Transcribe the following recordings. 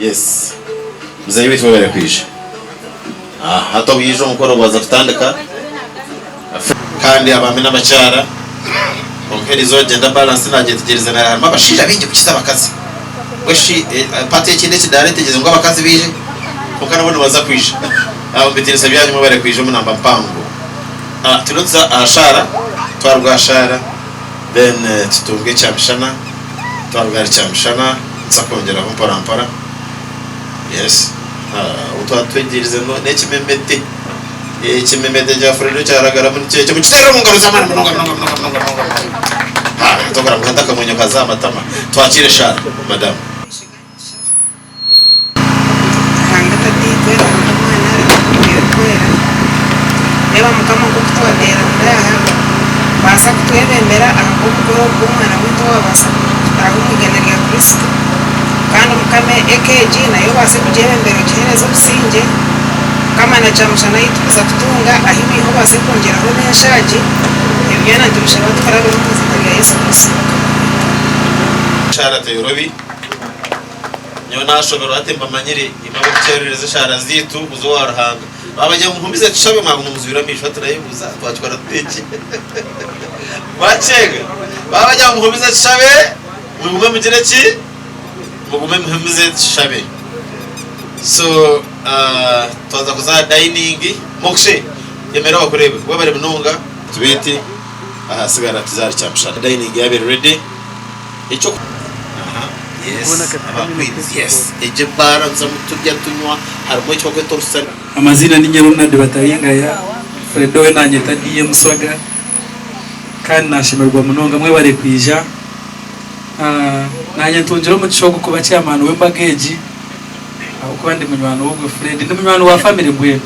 Yes. Muzeeyi waitu webare kwija. Ah, hati obu yaija omukoro gwaza kutandika. Kandi abaami n'abakyara. Kwonka erizooba gender balance nagyetegyereza na harimu abashaija baingi kukiza abakazi. Mbwenu shi party ekindi ekidaara etegyereze ngu abakazi baije? Kwonka nabo nibaza kwija. Omu bitiinisa byanyu mwebare kwija omu namba mpango. Turiyo nituza aha shaara, twaruga aha shaara then tutunge ekyamishana, twaruga ahari kyamishana nituza kwongyeraho mpora mpora. Yes, obu twaba tutwegyerize n'ekimemete, ekimemete kya Fredo kyaragaramu nikyo ekyo, mukiteere omu ngaro z'amaani munonga munonga munonga munonga munonga munonga. Hati okora ngu hati akamwenyo kaza aha matama. Twakiire eshaara, madamu. Ruhanga Tataitwe, Ruhanga Omwana, Ruhanga Omwoyo Orikwera, reeba Mukama nk'oku twateeranire aha, baasa kutwebembera ahabw'omukoro ogu gw'omwana waitu owaabaasa kutaaha omu igana rya Kristo. Kandi Mukama eka egi nayo obaase kugyebembera ogiheereze obusingye. Mukama na kyamushana ei turikuza kutunga ahi wiiha obaase kwongyeraho n'enshaagi. Ebi byona nitubishaba tukurabira omu iziina rya Yesu Kristo Mukama waitu. Amina. Shaara teyorobi. Nyowe naashoberwa hati mbamanyire imwe ab'okukyerereza eshaara zaitu muze owa Ruhanga. Baabagira ngu muhumize tushabe mwaguma muzwire amaisho hati nayebuuza twakikora tuta eki? Mwakyenga? Baabagira ngu muhumize tushabe mugume mugire ki? Mugume muhumize tushabe. So twaza kuza aha dining. Mokshe yemerera bakureebe. Webare munonga. Tubeete ahasigara tuze ahari Kyamushana. Dining yaaba eri ready. Ekyo aha yes aba queens yes egyo ebaara nzamu turya tunywa harimu eki bakweta orusari. Amaziina ninye Ronald Bataringaya, Fredo we nanyeta DM Swaga kandi nashemererwa munonga mwebare kwija. Nanye ntungire omugisha ogu kuba chairman w'embaga egi ahabw'okuba ndi munywani w'ogwe Fred, ndi munywani wa family mbwenu.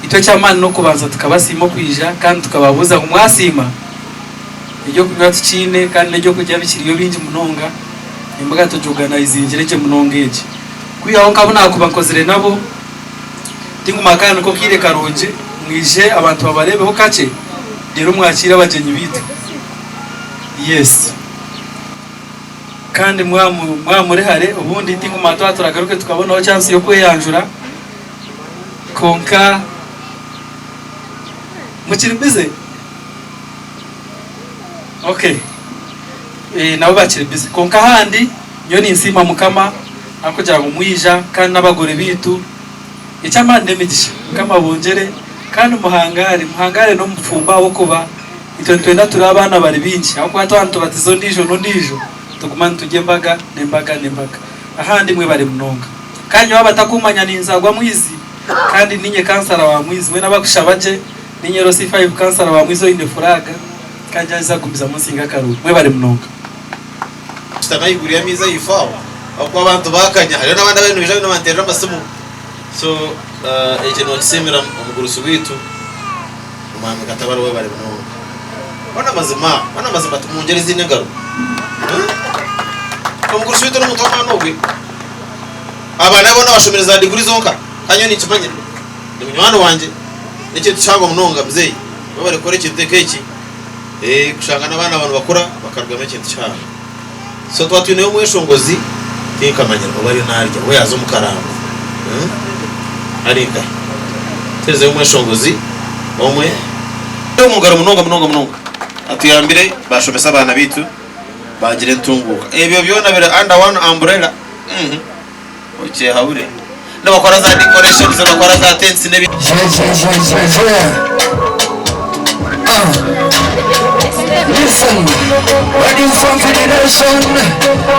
Itwe eky'amaani n'okubanza tukabasiima okwija kandi tukababuuza ngu mwasiima? Eby'okunywa tukiine kandi n'eby'okurya bikiriyo bingi munonga, embaga tugyoganayizingire gye munonga egi. Kwihaho nk'abu naakuba nkozire nabo, tinguma aka niko kaire karungi mwije abantu babareebeho kakye reero mwakiire abagyenyi baitu. Yes. Kandi mwaba muri hare obundi tinguma twaba turagaruke tukabonaho chance y'okweyanjura kwonka mukiri busy? Ok nabo bakiri busy kwonka ahandi nyowe ninsiima mukama ahabw'okugira ngu mwija kandi n'abagore baitu eky'amaani n'emigisha mukama abongyere kandi muhangaare muhangaare n'omufumbo ahabw'okuba itwe nitwenda turi abaana bari baingi ahabw'okuba twaba nitubatiza ondiijo n'ondiijo nituguma niturya embaga n'embaga n'embaga ahandi mwebare munonga kandi nyowe abatakumanya ninzagwa mwizi kandi ninye kansara wa mwizi mbwenu abakushaba gye Ninye Rosi Five kansara wa Mwiza oine furaaga kandi nyaza kugumizamu nsinge akaruru. Mwebare munonga. Shutama ahaiguru y'amaizi ahaifo aho ahabw'okuba abantu baakanya hariyo n'abandi ababaire nibaija nibanteerera amasimu so ekyo nookisiimira omugurusi waitu Omwami Katabaro webare munonga. Hoona amazima hoona amazima timungyera ezindi engaro Omugurusi waitu n'omuntu w'amaani ogwe. Abaana be boona bashomire za diguri zonka kandi nyowe ninkimanya. Ndi munywani wangye. N'ekintu kihango munonga muzeeyi webare kukora ekintu nk'eki kushanga n'abaana baawe nibakura bakarugamu ekintu kihango. So twaba twineyo omweshongozi tinkamanyire obu ariyo narya we yaaza omu karango ari nkahi? Tuheerezeyo omweshongozi omwe. Omu ngaro munonga munonga munonga atuyambire bashomesa abaana baitu baagira entunguuka. Ebyo byona biri under one umbrella. Okyehabure. Nibakora za decorations, nibakora za tents n'ebindi. Je-je-je-je-je Ah Listen Wedding song for the nation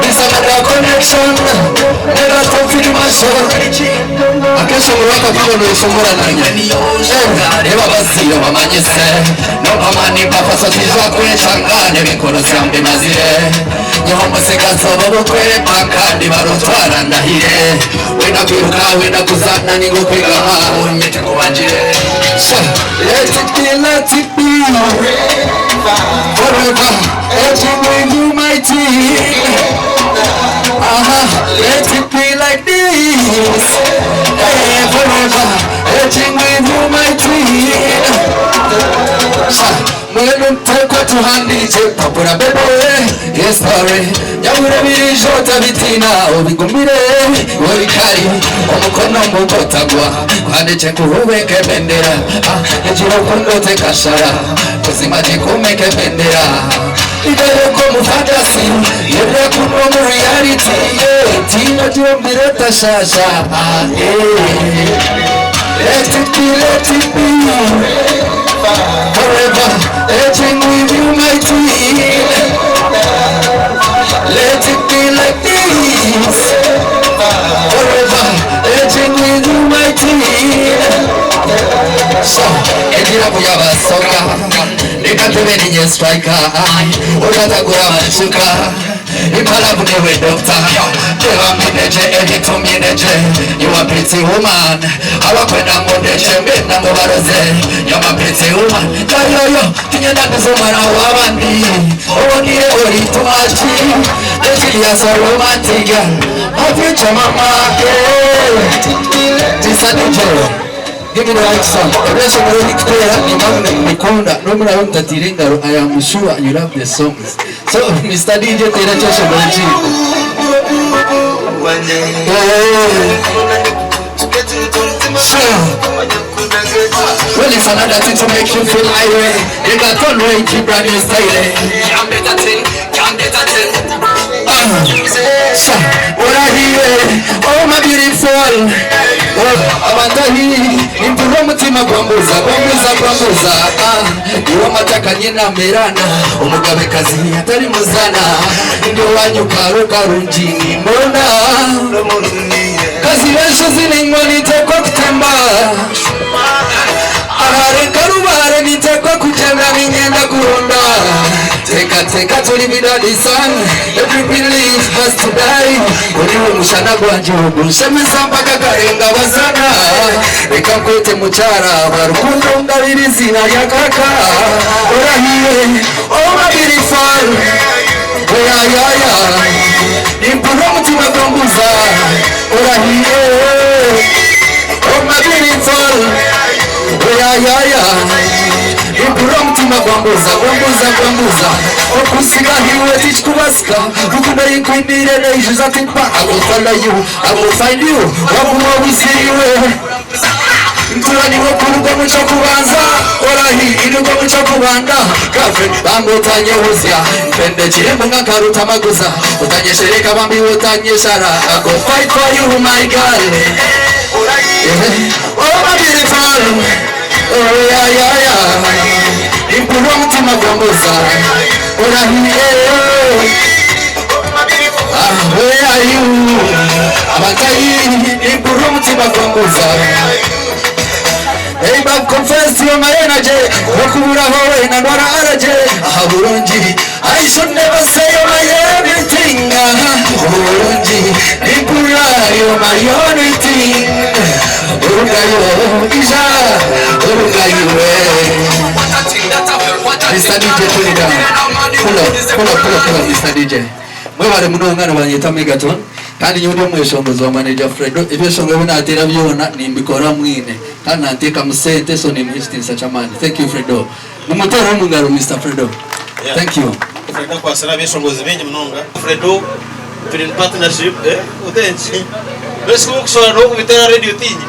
This another connection Never stop for the mansion Akenshi umuraka kwabo nuyishobora nanye Eh Reba abaziro bamanyise Nopamani bafasha tija kwecangane bikoro syambi mazire Nyoho musigazi obubukwe kandi barutwara ndahire Wenda kwiruka wenda kuzana ningo kwigama unyete kubangire Sha Let it be let it be Forever Edging with you my team Aha Let it be like this Hey forever Edging with you my team Sha. Mbwenu nituteekwa tuhandiikye empapura bebe History Nyabura ebiriija otabitiina obigumire Orikari omukono mubi otagwa Kuhandiikye nkuhuube nk'ebendera ah, Egi rukundo tekashara Buzima gikuume nk'ebendera Ibereka omu fantasy Ebyakunwa omu reality yeah, Tiina gira omu biro otashaasha ah, eh. Let it be, let it be Forever, aging with you my team Let it be like this Forever, aging with you my team So, egira kuyabasoka Reka tube ninye striker Otatagura banshuka Impalavu niwe doctor Reba mineje ebitu mineje You a pretty woman Abakwenda ngu ndekye mbenda ngu baroze You a pretty woman Yo yo yo Tinyenda kuzumara wabandi Obonire ori too much Ekiri so romantic My future mama yeah. Tisa DJ Give me the right song. Ebyeshongoro bikuteera nimba nikunda n'omuraba mutatiire engaro I am sure you love the songs. So Mr. DJ teera ekyeshongoro kiri. Sure. Well, it's another thing to make you feel irate. You got one way, keep brand new style. Sha, urahiye, oh my beautiful. Oh, abantahi, imvura umutima gwambuza, gwambuza, gwambuza. Ah, iwo mataka nyina merana, umugabekazi atari muzana. Ndi wanyu karo karungi mbona. Kazi benshi ziningwa nitekwa kutemba. Ahare karubare nitekwa kugenda ningenda kurunda. Teka teka tuli bidadi san. Every belief has to die. Uriwe mushana gwanje ugunshemeza mpaka karenga bazana. Reka nkwete mukyara barukundo ngabira izina lya kaka. Urahiye, oh my beautiful. Oya ya ya. Impura umutima gwambuza. Urahiye, oh my beautiful. Oya ya ya. Impura umutima gwambuza, gwambuza, gwambuza. Okusiga hiwe tichikubasika. Rukundo yinkwinire neishuza timpa. I will follow you, I will find you. Waguma wiziriwe. Nturaniwe kurugo muco kubanza. Orahi irugo muco kubanda. Girlfriend bangutanye huzya. Mpende kirembo nkakaruta amaguza. Utanyeshereka bambi utanyeshara. I go fight for you my girl. Yeah. Oh my beautiful. Oh yeah yeah yeah. Impura umutima gwambuza. Orahiye. Ah, where are you? Abatayi, impura umutima gwambuza. Hey, but confess you're my energy. Wakubura howe na ndwara allergy. Aha burungi. I should never say you're my everything. Aha burungi. Impura you're my only thing. Urugayo ija. Urugayo Mr. DJ turn it down. Pull up, pull up, pull up, pull up, Mr. DJ. Mwebale munonga banyeta Megaton. Kandi nyowe ndi omweshongozi wa manager Fredo ebyeshongoro binatera byona nimbikora mwine kandi nanteeka mu sente so nimuha ekitiinisa ky'amaani. Thank you Fredo. Mumuteere omu ngaro Mr. Fredo. Yeah. Thank you. Fredo akwasira abeshongozi bingi munonga. Fredo turi in partnership eh utenchi. Besi kukushora no kubitera radio tinyi.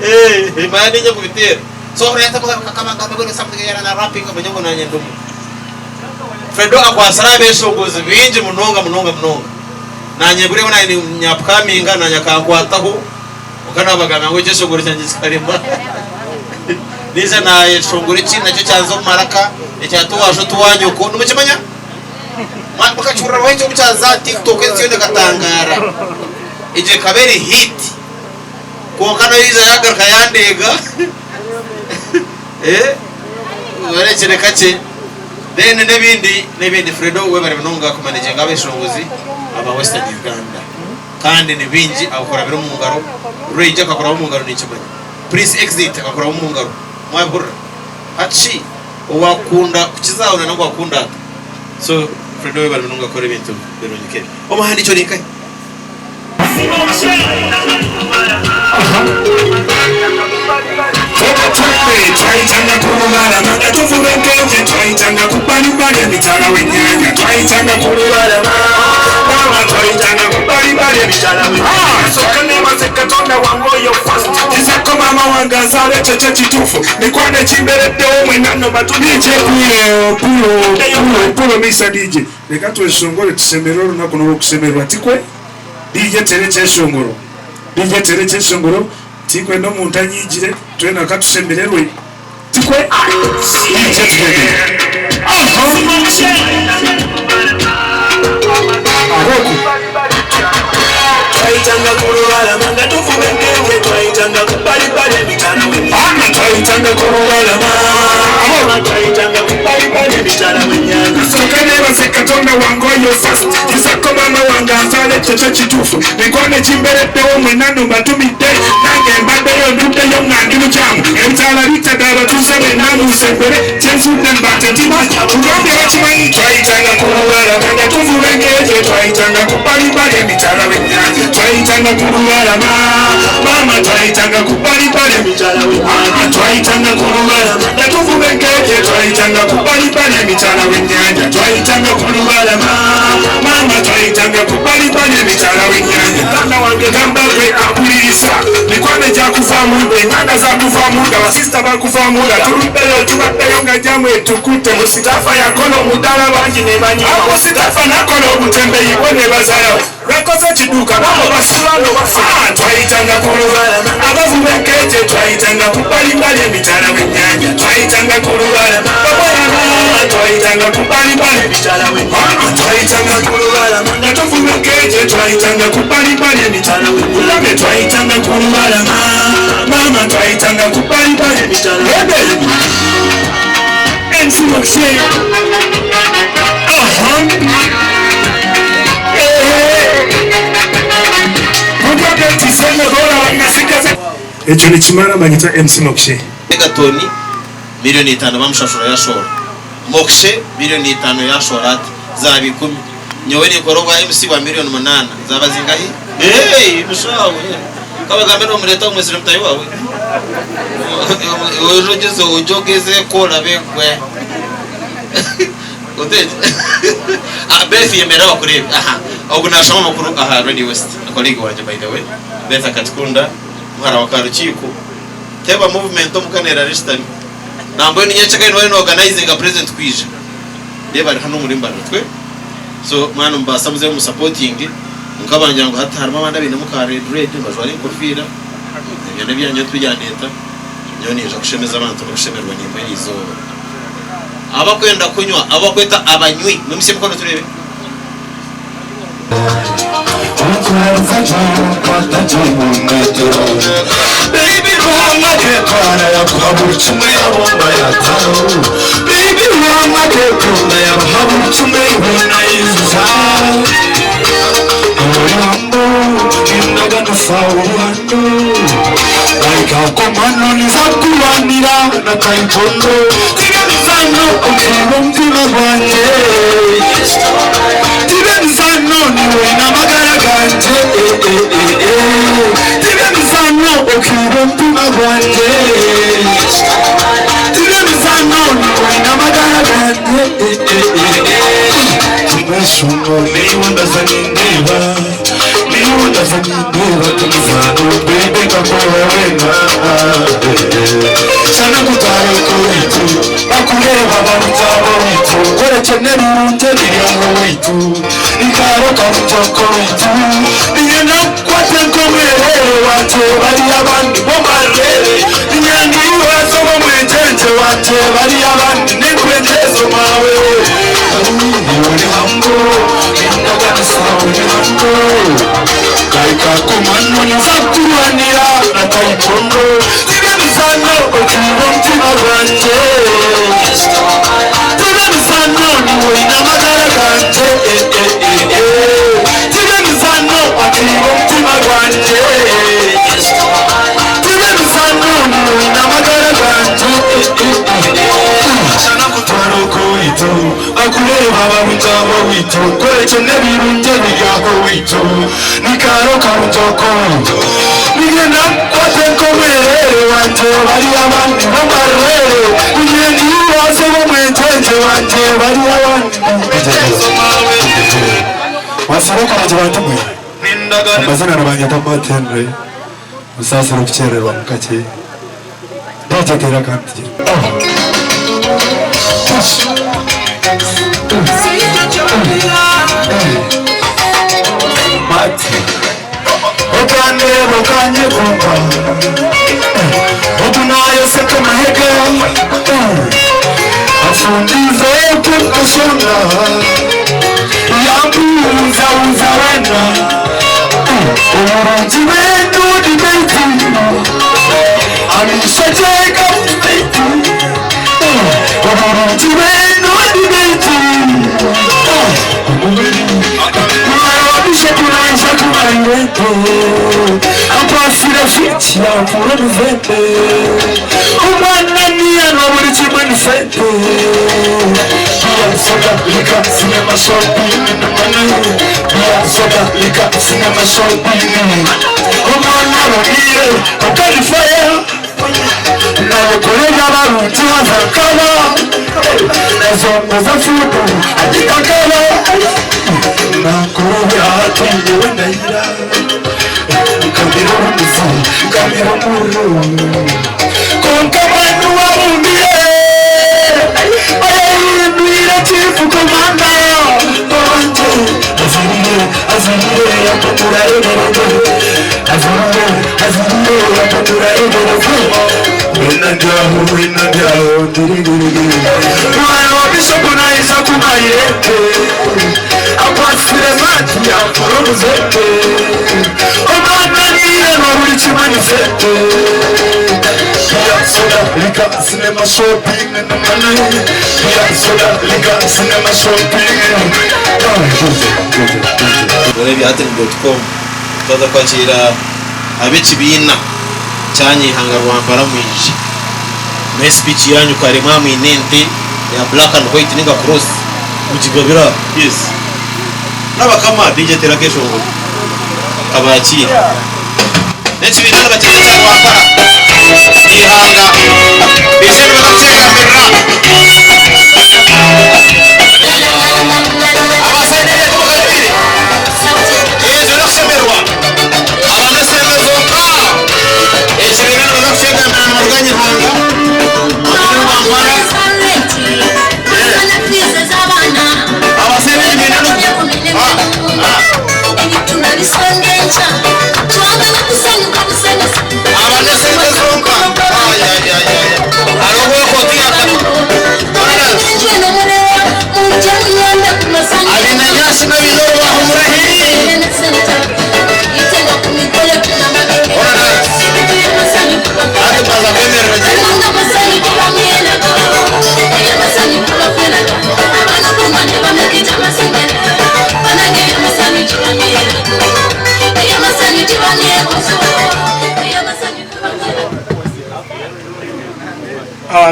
Eh, imani nje kubitera. So reta kama kama kama something yara na rapping abanyango na nyendumu. Fredo akwasira abeshongozi bingi munonga munonga munonga. Nanye buri wana ni nyapkaminga na nyakankwataho ukanabagana ngo cyeshongoro cyanjye kikarema. Nize na shongoro iki nacyo cyanzo maraka icyatuwasho tuwanyuko numukimanya mukacurura bahinze cyaza TikTok ensiyone katangara ije kaberi hit konka no yiza yagaruka yandega eh werekere kake then n'ebindi n'ebindi Fredo we bari munonga kumanaginga abeshongozi aba Western Uganda kandi ni bingi akora biri mu ngaro Ray Jack akora mu ngaro n'ikimanya Prince Exit akora mu ngaro mwabura hachi owakunda kukizaona nangwa akunda so Fredo we bari munonga akora ibintu birungi omuhandi cyo nikai. Twebwe twayitanga ku lubalama nga tuvuba enkenke, twayitanga ku bbalibbali emitala w'ennyanja, twayitanga ku lubalama, maama, twayitanga ku bbalibbali emitala w'ennyanja. Sooka neebaze Katonda wange oyo first, nzako maama wange anzaala, ekyo kyo kituufu, mikwano ekimbereddewo mwenna nno batumije. Pulo, pulo, pulo, pulo, Mr DJ. Leka tweshongore tusemerere olunaku n'olwokusemererwa tikwe. DJ tere kyeshongoro. DJ tere kyeshongoro tikwe n'omuntu anyiigire twena katusemererwe tikwe. DJ tugende. Aha. Aboku. Twayitanga ku lubalama nga tuvuba enkenke, twayitanga ku bbalibbali emitala w'ennyanja. Ana twayitanga ku lubalama. Maama, twayitanga ku bbalibbali emitala w'ennyanja. Sooka neebaze Katonda wange oyo first, nzako maama wange anzaala, ekyo kyo kituufu, mikwano ekimbereddewo mwenna nno mbatumidde, nange mbaddeyo nduddeyo nga ndi mukyamu, ebitaala bitadde abatuuze benna musembere, kyensudde mba tetima tugambye bakimanyi. Twayitanga ku lubalama nga tuvuba enkenke, twayitanga ku bbalibbali emitala w'ennyanja, twayitanga ku lubalama, maama, twayitanga ku bbalibbali emitala w'ennyanja. Twayitanga ku lubalama nga tuvuba enkenke, twayitanga ku bbalibbali emitala w'ennyanja, twayitanga ku lubalama, maama, twayitanga ku bbalibbali emitala w'ennyanja. Taata wange gamba gwe akuliriza, mikwano gyakuvaamu, enganda zakuvaamu, abasisita bakuvaamu, nga tuluddeyo tubaddeyo nga jamu etukutte. Musitafa yakola omudala bangi ne banywa, Musitafa nakola obutembeyi bwe ne bazalawo lwakoze ekiduuka nabo basulano bafa. Twayitanga ku lubalama abavuba enkenke, twayitanga ku bbalibbali emitala w'ennyanja, twayitanga ku lubalama, twayitanga ku bbalibbali emitala w'ennyanja. Twayitanga ku lubalama nga tuvuba enkenke, twayitanga ku bbalibbali emitala w'ennyanja, twayitanga ku lubalama, maama, twayitanga ku bbalibbali emitala. Ebe MC Moshe. Aha. Eh. Mugambe nti Ssemogola bannasigaze. Ekyo nikimara banyita MC Mokshe. Megatoni 5 million bamushashura yashora, Mokshe 5 million yashora, ati zaba 10. Nyowe nikora obwa MC bwa 8 million, zaba zingahi? Hey, mushawe kabagambe nomureta omwesire mutayi wawe ojogeze ojogeze korabe gwe uteje. Ah, Beth yemera bakurebe. Aha, ubwo nashoma amakuru aha Radio West, colleague wanjye, by the way, Beth Akatikunda, muhara wa Karukiko, Teba Movement omukanera rishitami nambaye ninyeceka niwe no organizing a president kwija reba ari hano muri Mbarutwe. So mwana mbasa muze mu supporting mukabangira ngo hati harimo abandi abine muka red red bajwara inkofira, ibyo nibyanjye tujyaneta nyo nije kushemeza abantu no kushemerwa nimba izuba. Abakwenda kunywa, abakweta abanywi, mwimise mikono turebe. Baby, mama kekwana yakuha buri kimwe yabomba yataho. Baby, mama kekunda yabaha buri kimwe ibona yizuza. Uruhando indagano sawa uruhando Like nizakubanira na taekwondo. Tibe mizano ukiba umutima gwanjye. Tibe mizano niwe n'amagara ganje. Eh, eh, eh, eh. Tibe mizano ukiba umutima gwanjye. Tibe mizano niwe n'amagara ganje. Eh, eh, eh, eh. Tumeshongo niwe ndaza nindeba. Niwe ndaza nindeba tumizano baby kakora wena. Sana kutare kuritu bakureba barutabo witu kwerekene birunge biri witu ikaro karutoko witu nigenda kwate nkomwerere wate bari abandi bo marere inyanga ibibazo bo mwenjenje wate bari abandi ningwenjezo mawe uri hambo indaganisa uri hambo Kaika kumano nizakuranira na taekwondo. Tibe mizano ukiba umutima gwanjye. Tibe mizano niwe n'amagara ganje. Eh, eh, eh, eh. Tibe mizano akiba umutima gwanjye. Tibe mizano niwe n'amagara ganje. Eh, eh, eh, eh. Shana kutwara uko witu bakureba babutabo witu. waitu Nkorekye n'ebirungi ebiri ah'owaitu Ni kaaro karungi oko Niinyenda nkukwate nk'omwereere wangye Bariya abandi b'amarere Niinyenda iwe oze obe omwengyengye wangye Bariya abandi Mwasiiba kurungi bantu mwe? Amazina nibanyeta Matt Henry Musaasire okukyerererwamu kakye. DJ teera akantu tugire. Matt Okandeeba okanyegomba Ogu nayoseka amahega Afundiize oku ndikushonga Yambuuza buuza weena Oburungi bw'enju ni beitu Amaisho gye gafite Oburungi bw'enju ni beitu Omubiri Mwana wa Bishop naija kumara ente Akwasire fiti yankura omu vente Omwana niyana buri kimwe ni sente Beer, soda, liquor, cinema, shopping, money Beer, soda, liquor, cinema, shopping Omwana abonire akari fire Nabakorera abarungi haza nkaba Nazongoza fudu agita nkaba Nakorera hati nyewe ndahira Kamira omuzi, kamira omuriro Konka abantu barumiye Bayahindwire chief commander wanje Azirire, azirire yapatura eberede Azirire, azirire yapatura eberede Wena ndyaho, wena ndyaho, ndirigirigiri Mwana wa Bishop naija kumayete Akwasire mati yakora omuzete Omwana niyema buri kimwe ni fete Beer, soda, liquor, cinema, shopping, and money. Beer, soda, liquor, cinema, shopping. Urebye hateni.com twaza kwakira ab'ekibiina kyanyihanga Rwampara mwije muhe speech yanyu kare mwamwine ente ya black and white ninga cross mugigabira yes n'abakama DJ tera keshongoro kabakire n'ekibiina nibakyeta kya Rwampara ihanga bije nibaza kukyegambirira abasenere tumukaribire ejo nokushemerwa abana sente zonka ekibiina nibaza kukyegambira nibaruga Nyihanga Rwampara abasenere ekibiina abana sente zonka hariho abina nyasi n'abinoro bahumurahi ati baza kwemerera gye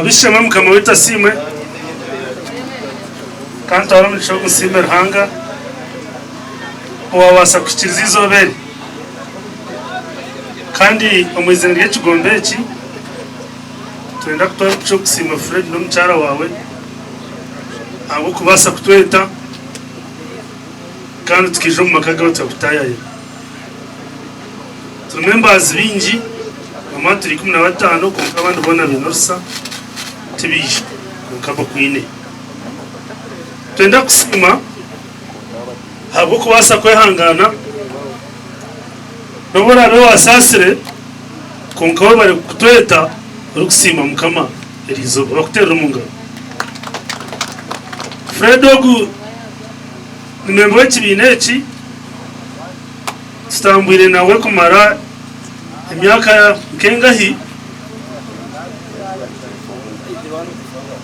Bishema mukama waitu asiimwe kandi twara omugisha gw'okusiima Ruhanga owabaasa kuhikiriza eizooba eri kandi omu izina ry'ekigombe eki twenda kutwara omugisha gw'okusiima Fred n'omukyara waawe ahabw'okubaasa kutweta kandi tukaija omu maka gaabo tukakutaayayira. Turimu embaazi bingi bamwe turi 15 kwonka abandi boona baine orusa tibaija kwonka bakwine. Twenda kusiima ahabw'okubaasa kwehangana n'obu oraabe wasaasire kwonka we bari kutweta orikusiima Mukama eri izooba bakuteerera omu ngaro. Fred ogu ni memba w'ekibiina eki tutambwire nawe kumara emyaka nkengahi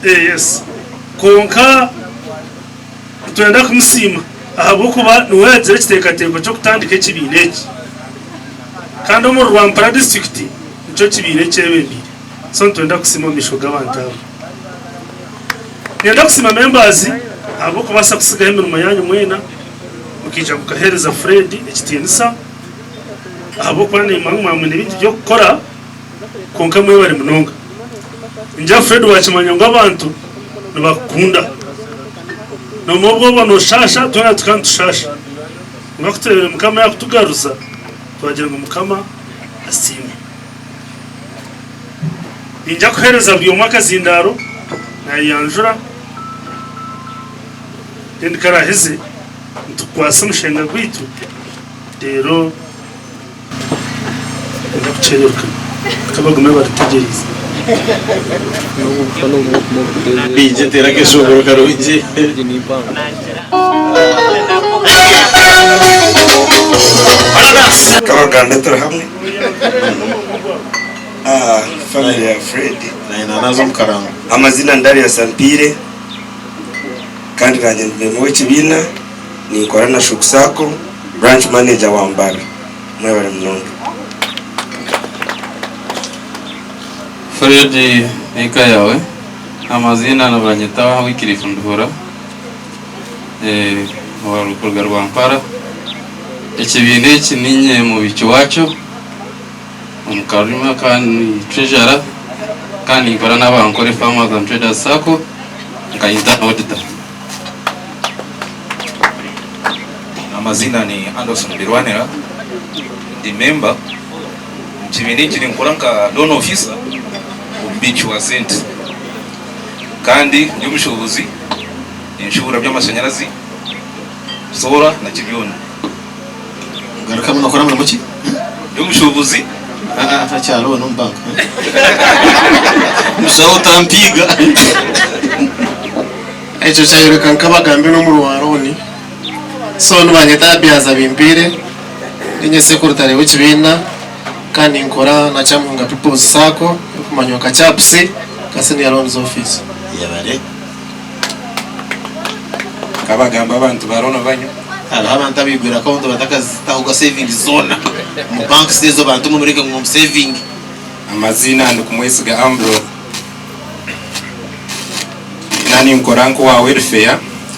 yes kwonka twenda kumusiima ahabw'okuba niwe yagira ekiteekateeko ky'okutandika ekibiina eki kandi omu Rwampara district nikyo kibiina ekyebembeire so nitwenda kusiima omu maisho g'abantu abo. Niinyenda kusiima members Ahabw'okubaasa kutsigaho emirimo yaanyu mwena mukaija mukaheereza Fred ekitiinisa ahabw'okuba naimwe mwaba mwine bingi by'okukora kwonka mwebare munonga. Ningira Fred waakimanya ngu abantu nibakukunda. Noomanya obu oba nooshaasha twena tukaba nitushaasha. Kwonka ku tureebire Mukama yaakutugaruza twagira ngu Mukama asiimwe. Niinyija kuheereza buri omwe akazindaaro naayeyanjura, then karaaheze nitukukwatsa omushenga gwaitu reero Ninza kukyererukana reka bagume barutegyereize. Baije teera akeshongoro karungi. Nk'abaganda turi hamwe aha family ya Fred. Amazina ni Darius Ampiire kandi nanye ndi member w'ekibiina ninkora na Shuku Sacco branch manager wa Mbarara. Mwebare munonga. Fred n'eka yaawe. Amaziina nibanyeta Wycliffe Nduhura kuruga Rwampara. Ekibiina eki niinye mubiiki waakyo omu karima kandi treasurer kandi ninkora n'Abankore Farmers and Traders Sacco nka internal auditor. Amazina ni Anderson Birwanira, ndi member omu kibiina eki ninkora nka loan officer omubiiki wa sente kandi ndi omushuubuzi ninshuubura by'amashanyarazi, solar na ki byona. Garukamu nokora murimo ki? Ndi omushuubuzi. Hakyaro omu bank. Mushaho otampiiga. Ekyo kyayoreka nk'abagambi n'omurimo wa looni. So nibanyeta Abiaza Bimpiire, ninye sekurutare w'ekibiina kandi ninkora na Kyamuhunga People's Sacco erikumanywa nka CHAPS nka Senior Loans Officer. Yebare. Nkabagamba abantu ba looni banywa. Hariho abantu abaigwire akawunti batakazitahoga savings zoona omu banks ezo bantu mwe mureke ngu musevinge. Amaziina Ndikumwesiga Ambrose. Na ninkora nk'owa welfare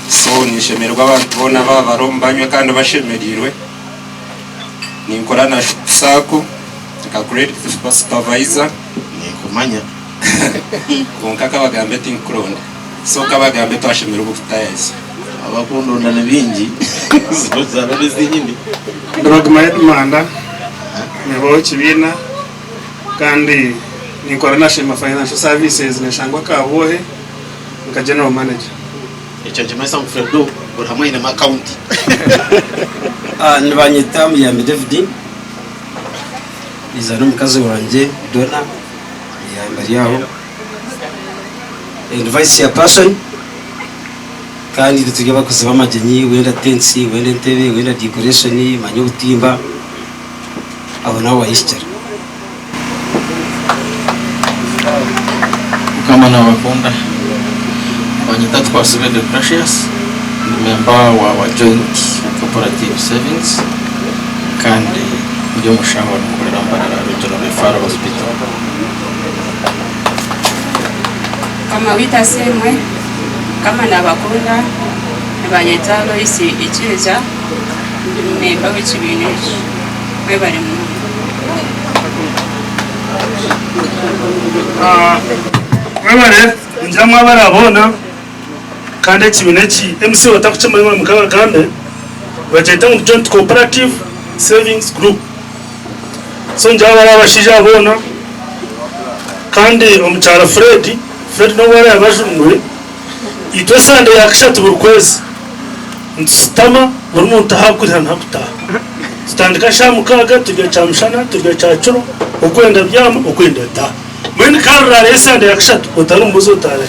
so ninshemererwa abantu boona baaba bari omu banywe kandi bashemereirwe. Ninkora na Sacco nka credit supervisor. Ninkumanya. Kwonka kabagambe tinkukuronda. So kabagambe twashemererwa okutayayisa. Abakundonda ni baingi zaaba n'ezinyine. Ndibaguma Edmanda, memba w'ekibiina kandi ninkora na Shema Financial Services neshangwa Kabwohe nka General Manager. Ekyo nikimanyisa ngu Fredo buri hamwe ainemu akawunti. Nibanyeta Muyambi David, niiza n'omukazi wangye Donna Muyambi ari aho, ndi vice chairperson kandi itwe turi abakozi b'amagyenyi wenda tents, wenda entebe, wenda decoration, manya obutimba. Aho naho wayehikira. Mukama nabakunda. Banyeta Twasibe Deogratious, ndi member wa wa Joint Cooperative Savings kandi ndi omushaho arikukorera Mbarara Regional Referral Hospital. Mukama waitu asiimwe, Mukama nabakunda, nibanyeta Lois Ikiriza. Ndi mumemba w'ekibiina eki. Mwebare munonga. Mwebare ningira mwabare aboona kandi ekibiina eki MC otakukimanya mukabagambe nibakyeta ngu Joint Cooperative Savings Group so ningira bari abashaija aboona kandi omukyara Fred, Fred nobu araabe ajunirwe itwe esande ya kashatu buri kwezi Nitushutama buri muntu ahu arikwiha n'ahu arikutaaha. Tutandika shaaha mukaaga turya kyamushana, turya kyakiro, okwenda byama, okwenda taaha. Mbwenu karuraara esande ya kashatu otari omubuzi otaarayo.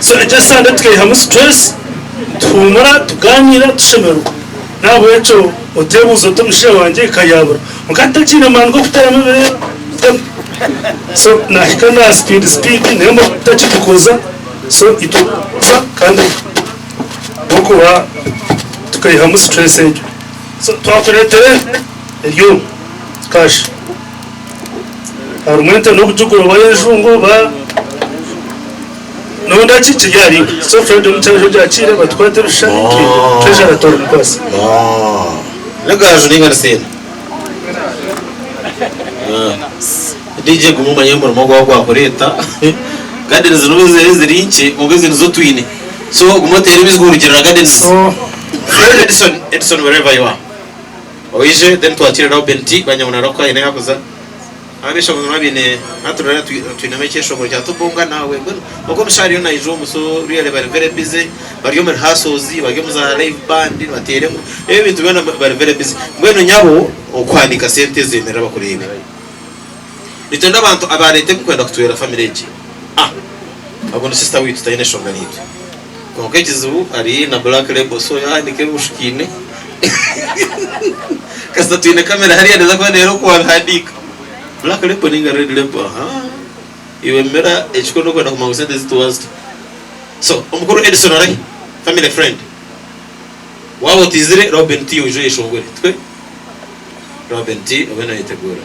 So egyo esande tukaihamu stress, tuhuumura, tugaaniira, tushemererwa. N'ahabw'ekyo oteebuuza oti omushaija wangye eka yaabura. Kwonka ntakiine maani g'okuteramu ebireeba. So naahika na speed speed nayo takitukuza so itwe kandi. Ahabw'okuba tukaihamu stress egyo. So twakureetera ente eri omu cash. Harimu ente n'obujuguro oba y'enjungu oba N'obundi akiikire ahariiwe. So Fred omukyara ogu akiire batukwate ebishushani Treasurer atoora omukwasi. N'egaaju ninga ni seena? DJ guma omanye omurimo gwawe gwakureeta. Gardens n'obu ziri ziri nkye kwonka ezi nizo twine. So guma oteere ebizwi orugirira gardens. Edison, Edison wherever you are. Oije then twakire Reuben T banyabona arakuha haine ahu akuza. Ab'eishe-emwe nibaba baine hati rurara twinemu ekyeshongoro kya Tubunga nawe mbwenu ogwo omushaija ariyo naija omu so really bari very busy bari omu rehearsals bari omu za live band nibateera engoma ebi ebintu byona bari very busy mbwenu nyabo okuhandiika sente zemerera bakureebe nitwenda abantu abareeta ebirikwenda kutwera family egi ah ogu ni sister waitu taine nshonga naitwe kwonka ekizibu ari na black label so yahandiika ebishukaine Kasita twine kamera hariya neeza kuba nereeba oku wabihandiika. Black label ninga red label ahaa iwe mera ekikuru nokwenda kumanya ngu sente zitu wazita. So omukuru Edison orahi? Family friend. Waaba otiizire Reuben T oije oyeshongore. Tikwe? Reuben T obe noyeteguura.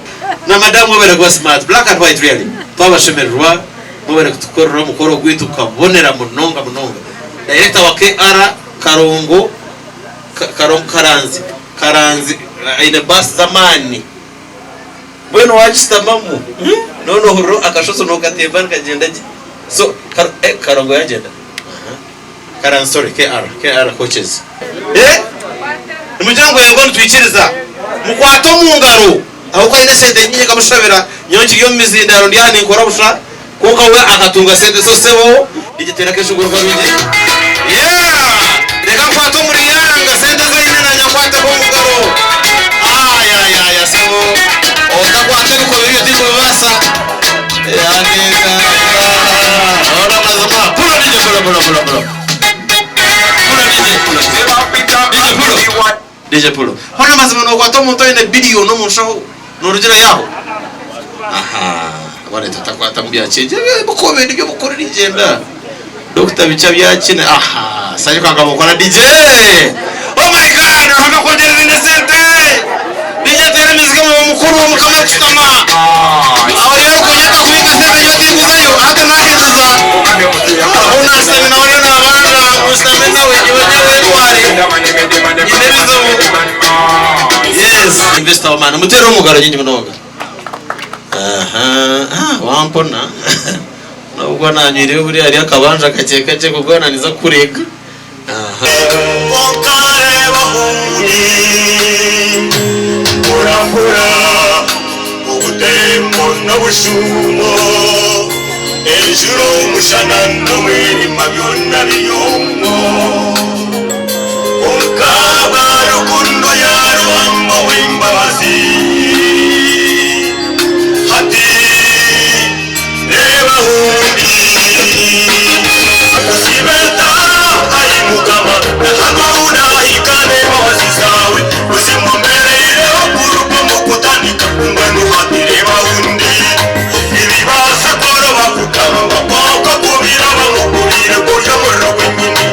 Na madamu mwebare kuba smart. Black and white really. Twabashemererwa mwebare kutukorera omukoro gwaitu gukabonera munonga munonga. Director wa KR Karongo Karanzi Karanzi aine baasi z'amaani mbwenu waagishutamamu noona ohurira akashozi nookatemba nikagyenda gye so Karongo yaagyenda Karanzi sorry KR KR coaches nimugira ngu eego nitwikiriza mukwate omu ngaro ahabw'okuba aine esente nyingi nkamushabira nyowe nkiri omu mizindaaro ndi aha ninkora busha Kwonka we akatunga sente so sebo. DJ teera akeshongoro karungi. Yeah! Reka nkwate omuri Yanga sente ezi aine nanye nkwateho omu ngaro. Ayayaya sebo. Otakwata ebikobe bye tikubibaasa. Yandeeka. Ora mazima. Pulo DJ pulo pulo pulo pulo. Pulo DJ pulo. DJ pulo. DJ pulo. Hoona mazima nokwata omuntu aine billion omu nshaho norugyerayo aho? Ahaa bareta takwata mu byakyegye ebikobe nibyo bukuru nigyenda. Doctor bikya byakine ahaa sanyuka nka bokora DJ. Oh my God Ruhanga akwongyerere ende sente. DJ teera emiziki omu mukuru mukama kushutama. Aho rero kunyaka kubika sente nyowe tinkuzayo hati nahezuza. Aho nashutami nawe ariyo nabanja ngu nshutame nawe nyowe nyowe ntware. Nyine ebizibu. Yes. Investor w'amaani muteere omugaro nyingi munonga. Aha, ah, wampona. Nobwo nanywireyo buriya hariyo akabanja kakye kakye kwonka naniza kukureka. Aha. Okareeba obundi mporampora obutembo n'obushuumo enjura omushana n'omwirima byona biri omwo kwonka ahabwa rukundo ya Ruhanga ow'embabazi hati Reeba ahu ndi. Kusiima ai Mukama, na hanu ahu naahika n'embabazi zaawe. Buzima ombeereireho kuruga omu kutandika, mbwenu hati reeba ahu ndi. Nibibaasa kworoba kugamba, kwonka kubiraba mukuriire guri omuriro gwenyini.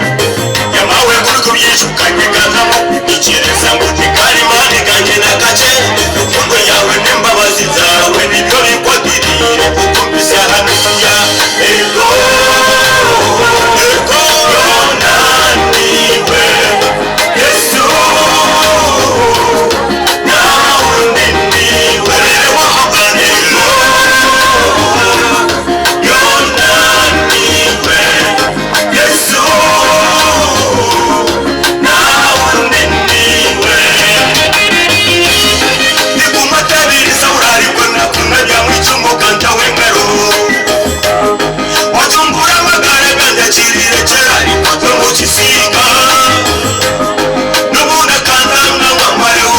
Nyamawe gurikubyijukanye gazamu kunyikiriza ngu tigari maani gangye n'akakye. Rukundo yaawe n'embabazi zaawe nibyo binkwatiriire kukumpitsya hanuya. Ego, ego, byona niiwe Yesu, nta wundi niiwe. Ego, byona niiwe Yesu, nta wundi niiwe. Ndikumatabiriza urarikwe nakunabyamu icumu kantaho engaro Wacumbura amagara gange akirirekyera rikotwe omu kisiika N'obundi akantanga ngu amareho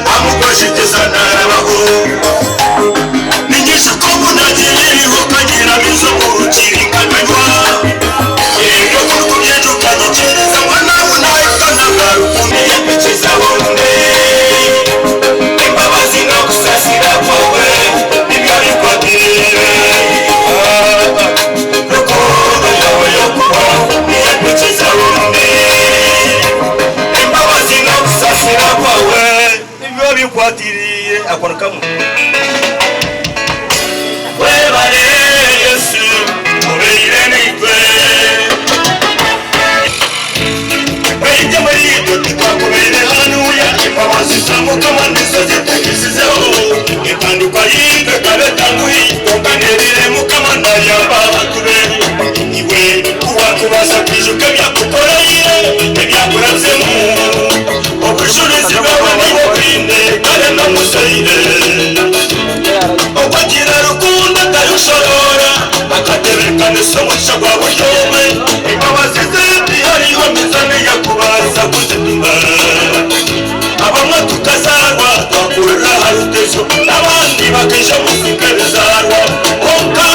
wamukweshegyeza narabaho Ninyijuka obu nagiire eriho nkagira amaizi omu rukiri nkaganywa Ebyo ku orikubyijuka nyikiriza ngu naaba nahika nagaruka Ninyempikiza honde Embabazi n'okusasira kwawe nibyo bikwatiriire Rukundo yawe y'okubaho niyo empikiza honde Embabazi n'okusasira kwawe nibyo bikwatiriire Ako ni kamwe. Webare Yesu obeire naitwe. Omuzaire Okwagira rukundo atarikushoroora Akatebeekanisa omugisha gwa buri omwe Embabazi ze tihariho minzaani eyakubaasa kuzipima Abamwe tukazaarwa twakurira aha rutezo N'abandi bakaija omu nsi nk'ebizaarwa Kwonka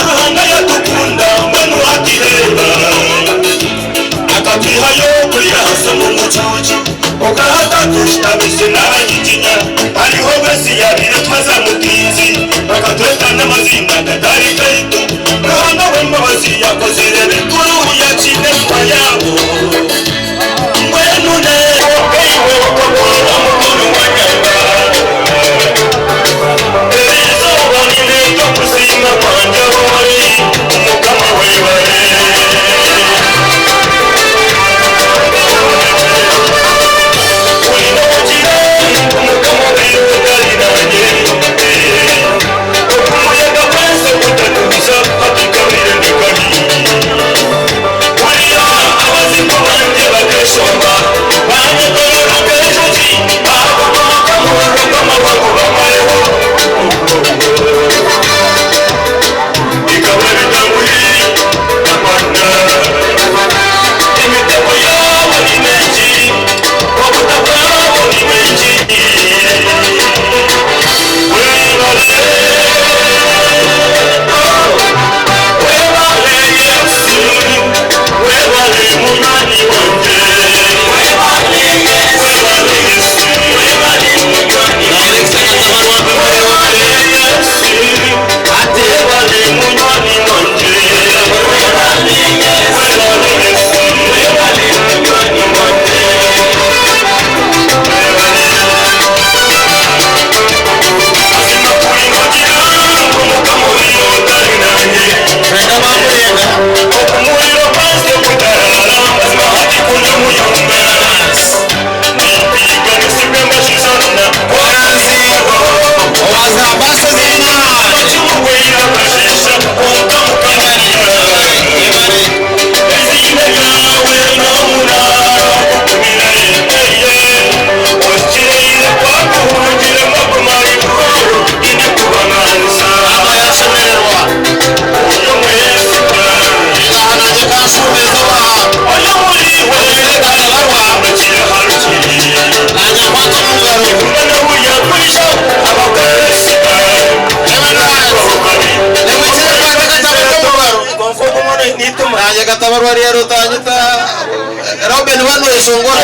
Ruhanga yatukunda mbwenu hati reeba Akatwihayo kuriya ahansi omu mucuucu Okahata tushutamize n'abanyiginya Hariho obu ensi yaabaire etwaza mutinzi Bakatweta n'amaziina agatari gaitu Ruhanga w'embabazi yakozire bikuru Yakiine enkuba yaabo Mbwenu reeba Iwe okakora mukuru wa nyamba Erizooba nindeeta okusiima kwangye ah'ori Mukama webare. Nange Katabarwa ariya rutanyita Robin wano yeshongora.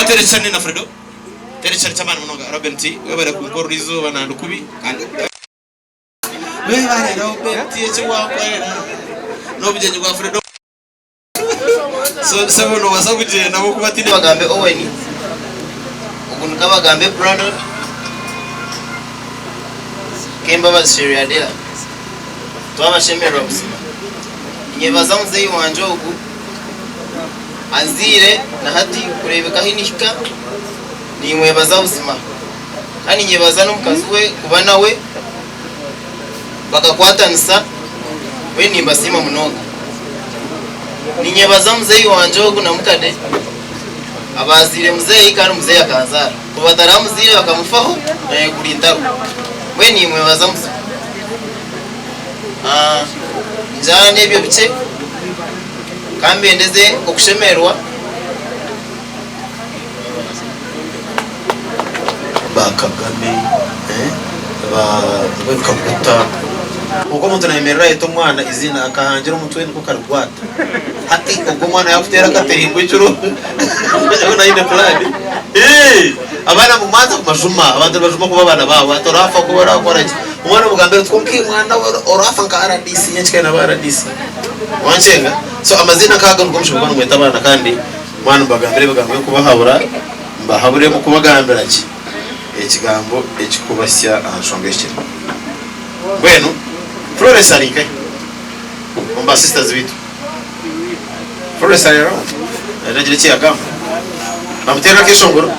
Terekani na Fredo. Terekani chamani munonga Robin T. Webare kunkorora izooba nandi kubi kandi Webare Robert eki wankorera n'obugyenyi bwa Fredo. So sebo nobaasa kugyenda ahabw'okuba tihaine. Kabagambe Owen, ogu ni Kabagambe Brandon, Kembabazi Sheriadella. Twabashemererwa buzima. Ninyebaza muzeeyi wangye ogu anzaire na hati kureebeka ahi nihika nimwebaza buzima. Kandi ninyebaza n'omukazi we kuba nawe bakakwatanisa mbwenu nimbasiima munonga. Ninyebaza muzeeyi wangye ogu na mukade abaazaire muzeeyi kandi muzeeyi akanzaara. Ku bataramuzaire bakamufaho naanye kuri ntariho. Mbwenu nimwebaza buzima. Ningira n'ebyo bikye ka mbendeze okushemererwa. Ba Kagame, ba Kaguta. Kwonka omuntu nayemerera ayeta omwana eiziina akahangira omutwe nikwo karikukwata. Hati ogwo omwana yakuteera akaterimba ekiro hoona aine puraani. Abaana mumanze kubajuma, abantu nibajuma kubi abaana baabo ati oraafa kubi orakora ki. Omwana omugambire oti kwonka iwe mwana we oraafa nka rdc nyenkya naba rdc. Wankyenga? So amaziina nk'ago nigo mushemereire kuba nimweta abaana kandi mwaba nimubagambira ebigambo by'okubahabura, mubahabure mukubagambira gye ekigambo ekikubasya aha nshonga ehikire. Mbwenu Florence ari nkahi omu ba sisters baitu? Florence ari around? Naija agire eki yagamba. Bamuteerere akeshongoro.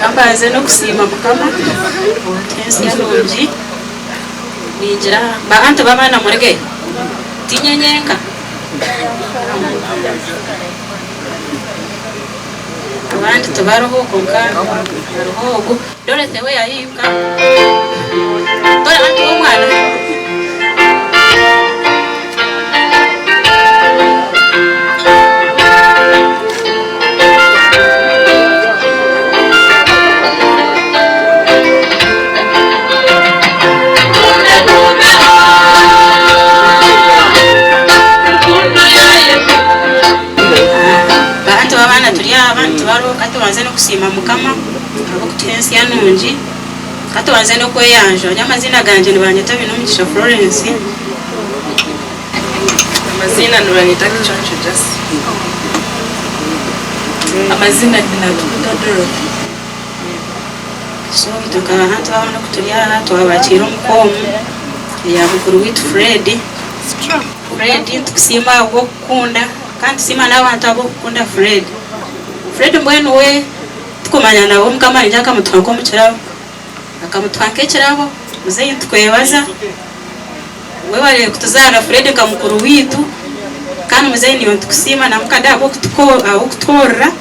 Kambanze n'okusiima Mukama ow'ensi nungi. Ningira ba anti b'abaana murige tinye nyenka. Abandi tibariho kwonka hariho ogu Dorothy we yahiika. Tori anti w'omwana? Bantu b'abaana turi aba nitubaroho ka tubanze n'okusiima Mukama ahabw'okutuha ensi nungi, ka tubanze n'okweyanjura. Nyowe amaziina gangye nibanyeta Bainomugisha Florence. Amaziina nibanyeta Kiconco Jasi. Amaziina ndi Natukuta Dorothy. So itwe nka bantu b'abaana oku turi aha twabakiira omuka omu eya mukuru waitu Fred. Fred nitukusiima ahabw'okukunda kandi nitusiima n'abantu ab'okukunda Fred. Fred mbwenu we tikumanya nawe Mukama naija akamutuha nk'omu kirabo, akamutuha nk'ekirabo. Muzeeyi nitukwebaza webare kutuzaara Fred nka mukuru waitu kandi muzeeyi naiwe nitukusiima na mukade ahabw'okutworora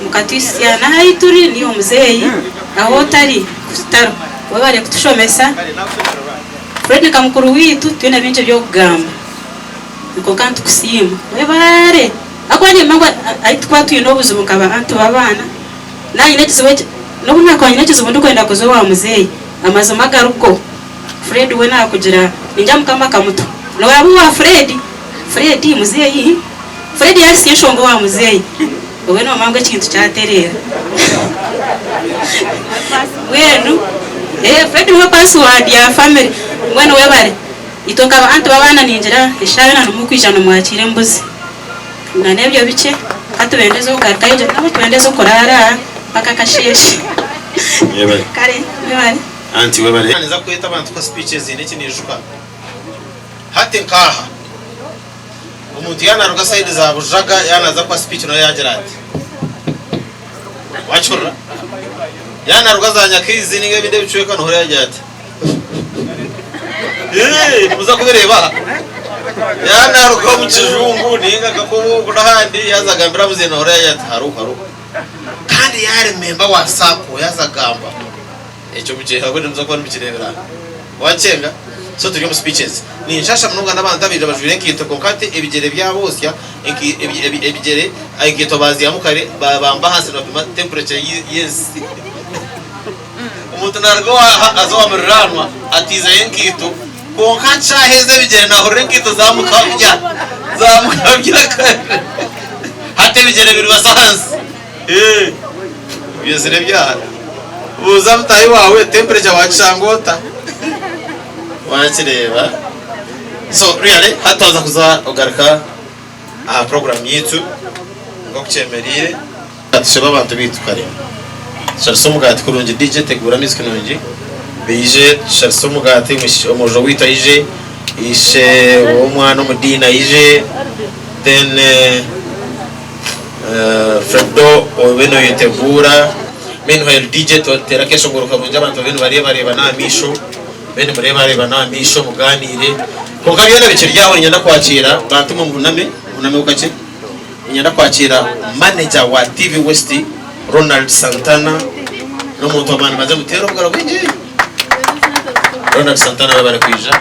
mukatuhitsya n'ahu turi naiwe muzeeyi ahu otari tutariho. Webare kutushomesa Fred nka mukuru waitu twine bingi eby'okugamba kwonka nitukusiima webare ahakuba niimanya ngu ahu turikuba twine obuzibu nka ba anti b'abaana Naaba nyine ekizibu eki, n'obu naakuba nyine ekizibu ndikwenda kuza owa muzeeyi, amazima agarigo, Fred we naakugira ningira Mukama akamutuha. Nooraba owa Fred, Fred muzeeyi, Fred yaahitsya enshonga owa muzeeyi, obwe noomanya ngu ekintu kyatereera. Mbwenu Fred niwe password ya family, mbwenu webare. Itwe nka ba anti b'abaana ningira eshaaha yoona nimurikwija nimwakiira embuzi. Na n'ebyo bikye, ka tubendeze okugarukayo gye nabo tubendeze okuraara aha mpaka akasheeshe. Mwebare. Kare, mwebare. Anti webare. Ninza kweta abantu kuha speeches haine eki naijuka. Hati nk'aha, omuntu yaaba naaruga side za Bujaga yaaba naaza kuha speech nawe yaagira ati, Waakihurira? Yaaba naaruga za Nyakaizi nainga ebindi ebicweka nohurira yaagira ati. Nimuza kubireeba aha. Yaaba naaruga omu kijungu nainga nka oku n'ahandi yaaza agambira muzeeyi nohurira yaagira ati haro haro. Kandi yaari memba wa sacco yaaza agamba. Ekyo mukyehabwe nimuza kuba nimukireebera aha. Wakyenga? So turi omu speeches. Ninshasha munonga n'abantu abaija bajwaire enkaito kwonka hati ebigyere byabosya ebigyere enkaito baazihamu kare baabamba ahansi nibapima temperature y'ensi. Omuntu naaruga owa aza owa muriraanwa atiizeyo enkaito kwonka akyaheeza ebigyere naahurira enkaito zaamukabya zaamukabya kare. Hati. ebigyere biribasa ahansi. Eh, Obyezire ebyara. Buuza mutaahi waawe temperature wakishanga ota? Wakireeba. So really hati twaza kuza kugaruka aha program yaitu nk'oku kyemereire. Tushabe abantu baitu kare tusharise omugaati kurungi DJ teguura music nungi baije tusharise omugaati omwojo waitu aije ishe w'omwana omu diini aije then Fredo obe noyeteguura meanwhile DJ teera akeshongoro karungi abantu babe nibareebareebana aha maisho mube nimureebareebana aha maisho mugaaniire kwonka byona bikiri aho niinyenda kwakiira bantu mwe muhuname muhunameho kakye. Niinyenda kwakiira manager wa TV West Ronald Santana n'omuntu w'amaani maze muteere obugaro bwingi. Ronald Santana webare kwija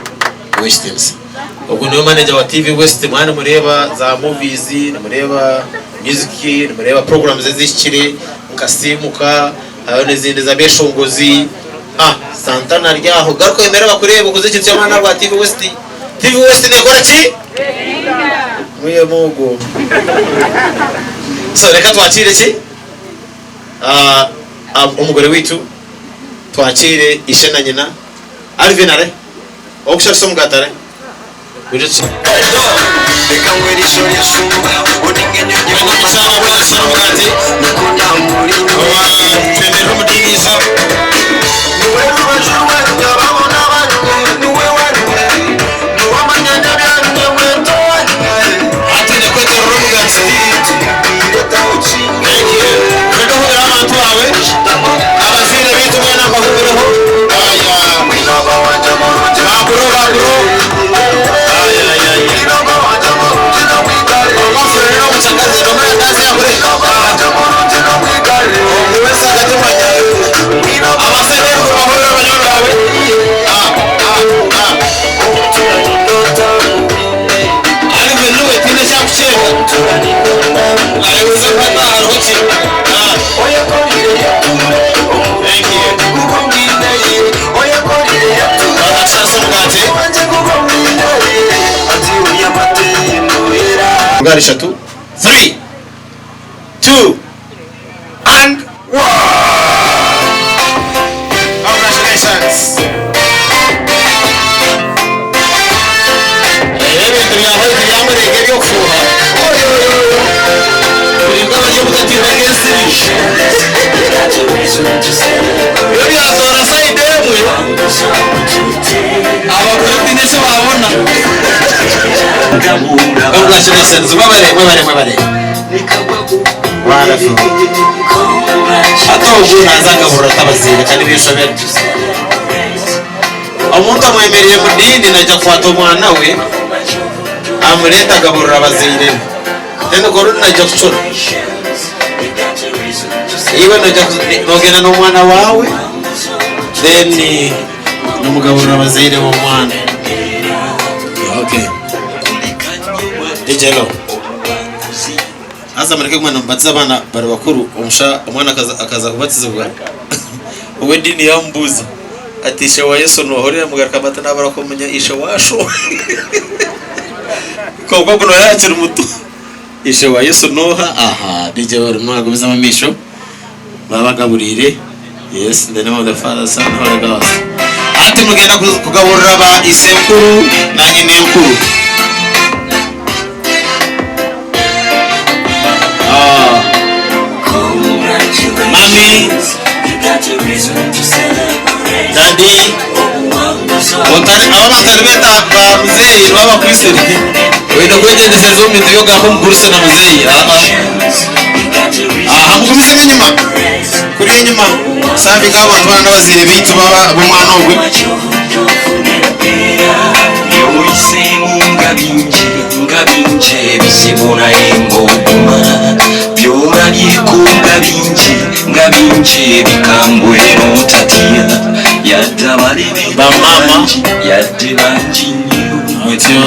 ow'ekitiinisa. Ogu niwe manager wa TV West mwaba nimureeba za movies, nimureeba music, nimureeba programs ezihikire nka Simuka hariho n'ezindi ez'abeshongozi. Ah Santana ari aho garuka oyemere bakureebe okoze ekintu ky'amaani ahabwa TV West. TV West nekora ki? Mwihemu ogwo. So reka twakiire ki? Ah, ah, omugore waitu twakiire ishe na nyina. Alvin are? Okusharisa omugaati are? Wije tusa. Twemerera omu diini izo. Hati twine kweterera omugaati. Thank you. Twende ohubire abantu baawe. Abazaire baitu mwena mbahubireho. Aya. Ba bro ba bro. Aya aya aya. Omafurire omukyakazi nomanya dansi yakure. Ogu wese akatimanya. Abazaire ngu bahurire banywani baawe. Ah ah ah. Alvin niwe tihaine ekyakukyega. Ayebuuze ngu hati aha hariho ki? Ah. Thank you. Twaza kusharisa omugaati. Engaro ishatu. Three, two, and one! Congratulations! Reeba ebintu bya white byamurenga eby'okufuuha. Buri nk'abari omukatiiro k'ensiri. Byo byatoora sayidi emwe, abagore tihaine eki baabona. Congratulations! Mwebare, mwebare, mwebare. Wonderful. Hati ogu naaza akaburira atabazaire kandi binshobera. Omuntu amwemereire omu diini naija kukwata omwana we amureete agaburire abazaire be. Then ogwo orundi naija kucura. Iwe noija nogenda n'omwana waawe then nomugaburira abazaire b'omwana. Okay. DJ Lo. Haza mureke kuguma nimubatiza abaana bari bakuru, omusha omwana akaza akaza kubatizibwa ow'ediini yaamubuuza ati ishe wa Yesu nooha? Oriya yamugarukamu ati naabura kumanya ishe wa sho. Kwonka ogu nawe yaakiri muto. Ishe wa Yesu nooha? Aha, DJ orimu naagumizamu omu maisho baabagaburiire. Yes, in the name of the Father, Son, Holy Ghost. Hati mugenda kugaburira ba isenkuru na nyinenkuru. Ah. Mami, Daddy, otari aba batari beta ba muzeeyi nibo abakwisire. Oine kwegyendesereza omu bintu by'okugamba omugurusi na muzeeyi. Aa. Aha mugumizemu enyima. Kuriya enyima savinga abantu boona n'abazaire baitu baba b'omwana ogwe. Byoyiseemu nga bingi nga bingi ebizibu naye ng'oguma byolabyeko nga bingi nga bingi ebikambwe n'otatya yadde abalebe Bamaama. yadde bangi nnyo Otyo.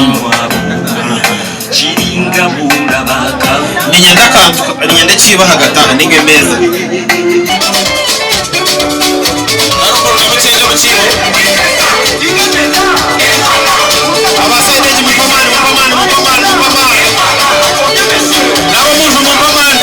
kiringa bw'olaba Niinyenda akantu niinyenda ekiibo ahagati aha ninga emeeza. Garuka orugyemu kyengye omu kiibo. Aba sayidi egi mumpe amaani mumpe amaani mumpe amaani mumpe amaani. N'ab'omunju mumpe amaani.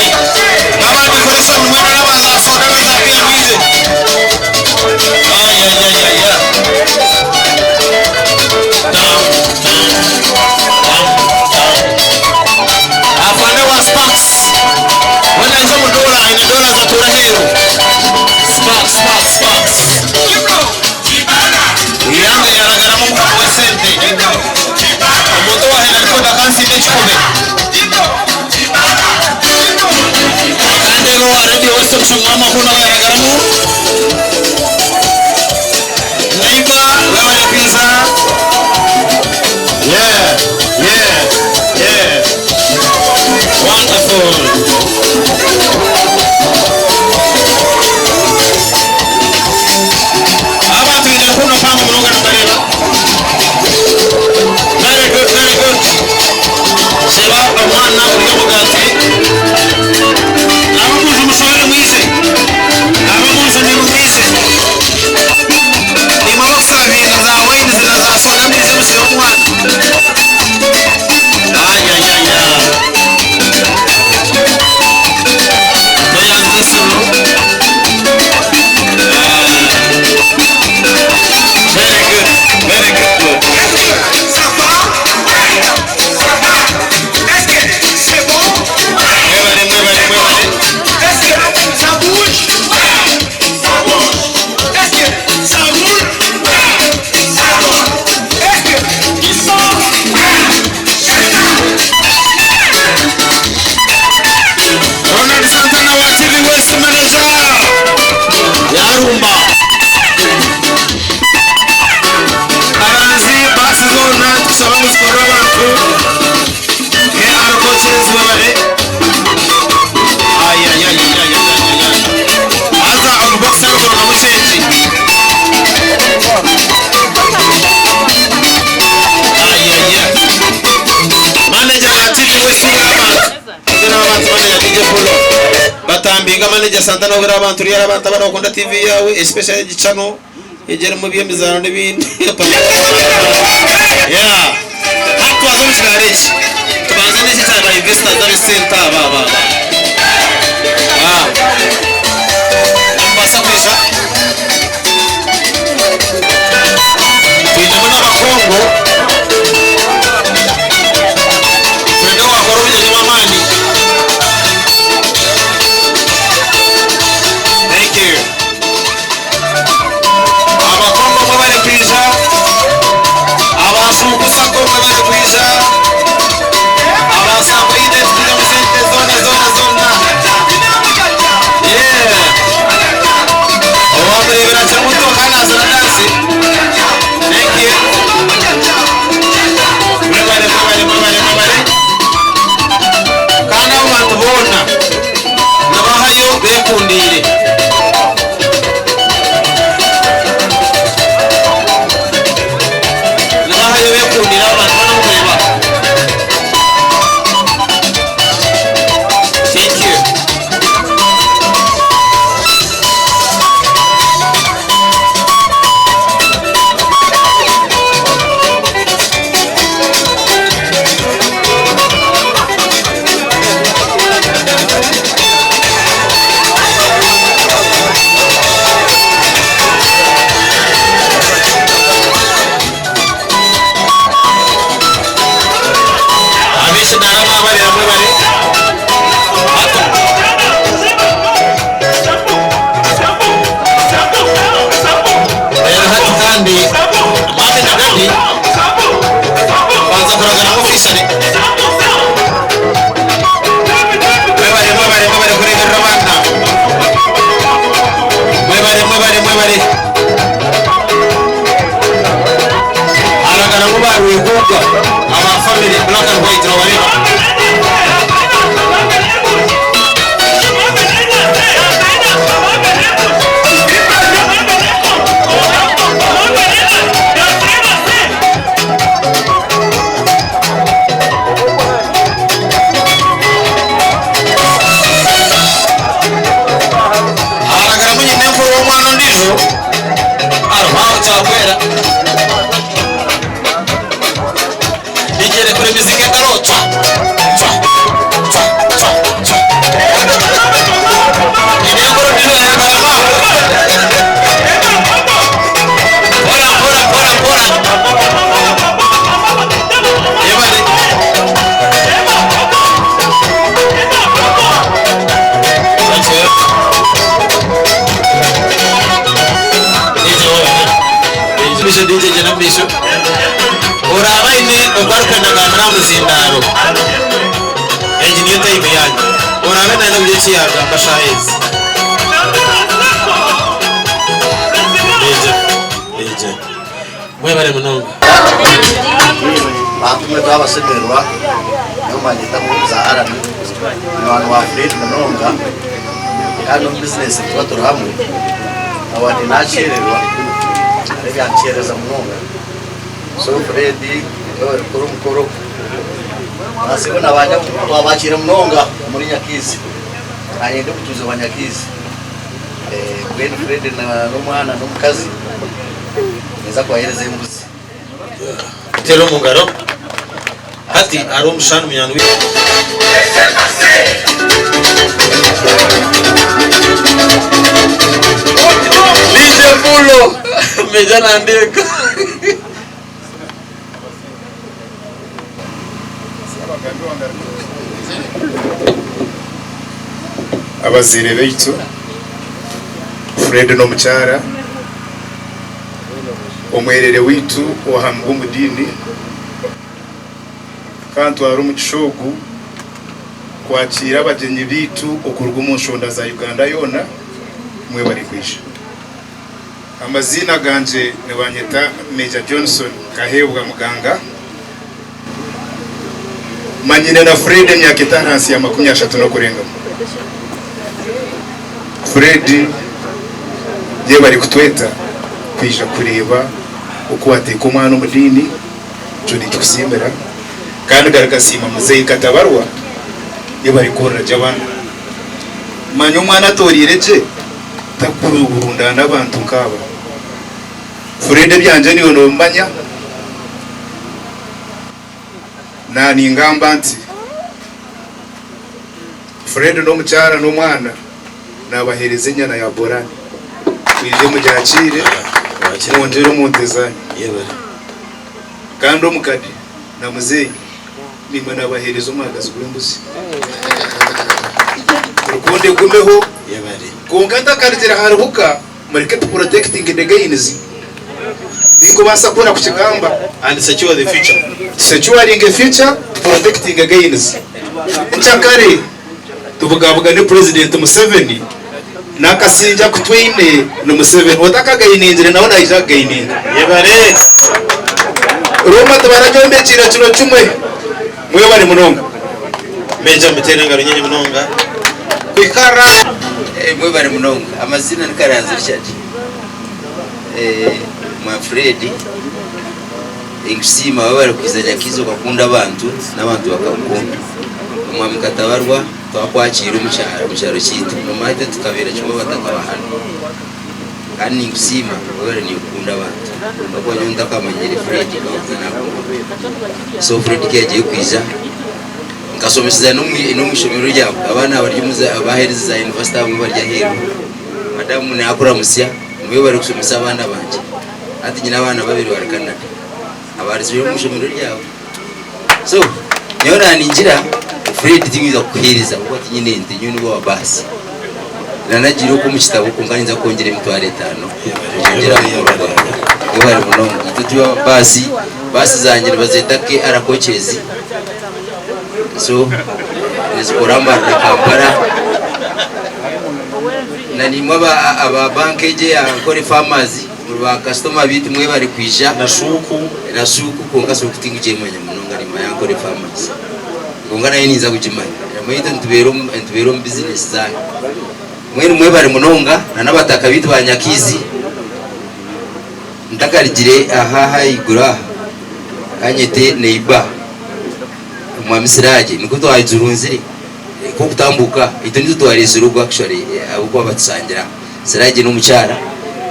Manager Santana ohwere abantu ryari abantu abarabakunda TV yaawe especially egi channel egi erimu eby'emizaano n'ebindi. Yeah. Hati twaza omu kikaari eki. Tubanze n'eki ekya ba investors ab'esente aba aba aba. Ah. Nimubaasa kwija. Twinemu n'abakongo. Fred owakora obugyenyi bw'amaani. Thank you. Abakongo mwebare kwija. Aba Sacco mwebare kwija. Aba Sacco Identity omu sente zoona zoona zoona. Yeah. Owamureebera akiri muto kandi naazina dansi. Thank you. Mwebare mwebare mwebare mwebare. Kandi abo bantu boona nibahayo bekundiire. Nibahayo bekundiire abo bantu boona mukureeba. Thank you. Ab'ekidaara mwabarira mwebare. Hato. Reero hati kandi mummy na daddy banza kuragana officially. Mwebare mwebare mwebare kureberera abaana. Mwebare mwebare mwebare. Haragaramu ba Rwehuga aba family black and white nobareba. Haragaramu nyina enkuru w'omwana ondiijo aruhaho kyakwera. Igere kure mizika engaro cwa cwa cwa cwa cwa. Nyina enkuru ondiijo yagarama. Mpora mpora mpora mpora. Yebare. Thank you. DJ wowe. Bisho DJ jena bisho. Oraba ine ogwarikwenda gambira aha muzindaro. Egi niyo time yanyu. Orabe naine oburyo eki yagamba shaaha ezi. DJ DJ. Mwebare munonga. Bantu mwe twabasemererwa niyo mbanyeta za Alan ni wa Fred munonga kandi omu bizinesi tuba turi hamwe abandi nakyererwa ari byankyereza munonga. So Fred niwe kuri omukoro nasibo nabanya twabakire munonga muri Nyakizi nanye ndi mutuzi wa Nyakizi. Mbwenu Fred n'omwana n'omukazi niza kubahereza embuzi. Tera omu ngaro. Hati hariho omushana munywani waitu. DJ Pulo Meja nandeka. Abazaire baitu Fred n'omukyara omwerere waitu owahambwa omu diini kandi twara omugisha ogu kwakiira abagyenyi baitu okuruga omu nshonda za Uganda yoona. Mwebare kwija. Amaziina gangye nibanyeta Major Johnson Kahebwa Muganga. Manyine na Fred emyaka etaano ahansi ya 30 n'okurengamu. Fred ye bari kutweta kwija kureeba oku wateeka omwana omu diini, ekyo nikikusiimira kandi garikasiima muzeeyi Katabarwa ye bari kuhurira gye abaana. Manya omwana atoreire gye takurundana abantu nkaaba. Fred ebyangye niiwe nobimanya. Naningamba nti Fred n'omukyara n'omwana nabahereza enyana ya Borani. Mwije mugyakiire mwongyere omu nte zanyu. Kandi omukade na muzeeyi naimwe nabahereza omwagazi gw'embuzi. Rukundo egumeho kwonka ntakarugire ahari Huka mureke tu protectinge the gains. Tinkubaasa kukora kukigamba. And secure the future. Securing a future, protecting gains. Nkyakare tubugabugane President Museveni n'akasingye aku twine ni Museveni. Otakagainingire nawe naija kugaininga. Yebare. Rooma tibaragyombekiire kiro kimwe. Mwebare munonga. Major muteere engaro nyingi munonga. Kwikara. Mwebare munonga. Amazina ni Karanzi Richard. Mwa Fred ninkusiima webare kwiza Nyakiiza okakunda abantu n'abantu bakakukunda. Omwami Katabarwa twakwakiira omu kyaro omu kyaro kyaitu nomanya itwe tukabeera kimwe abataka ba hanu kandi ninkusiima webare niiwe kukunda abantu ahabw'okuba nyowe ntakamanyire Fred nkabanza nakumanya. So Fred ku yagiye kwija nkashomeseza n'omu ishomero ryabo abaana abari omu abaheereza za yunivasite abamwe bari aheeru. Madamu nakuramutsya. Mwebare kushomesa abaana bangye. Hati nyine abaana babiri bari Canada abarizirwe omu ishomero ryawe. So nyowe naningira Fred tinyiza kukuhereza ahabw'okuba tinyine ente nyowe niwe wa baasi. Nanagiire okwo omu kitabo kwonka ninza kukwongyera emitwaro etaano ngyongyere aha mukoro gwawe. Mwebare munonga. Itwe turi aba baasi, baasi zangye nibazeeta KR Coaches so nizikora Mbarara Kampala. Na naimwe aba banka egi eya Ankole Farmers muri ba kasitoma baitu mwebare kwija. Na Shuuku. Na Shuuku kwonka Shuuku tinkugyemanya munonga nimanya Ankole Farmers kwonka nayo ninza kugimanya. Mbwenu itwe nitubeera omu bizinesi zaanyu. Mbwenu mwebare munonga na n'abataka baitu ba Nyakiizi. Ntakarugire aha ahaiguru aha kanyete neighbour Omwami Siraje nikwo twagirunzire. Nk'okutambuuka, itwe nitwe twareetsire ogu actually ahabw'okuba batusangira aha. Siraje n'omukyara,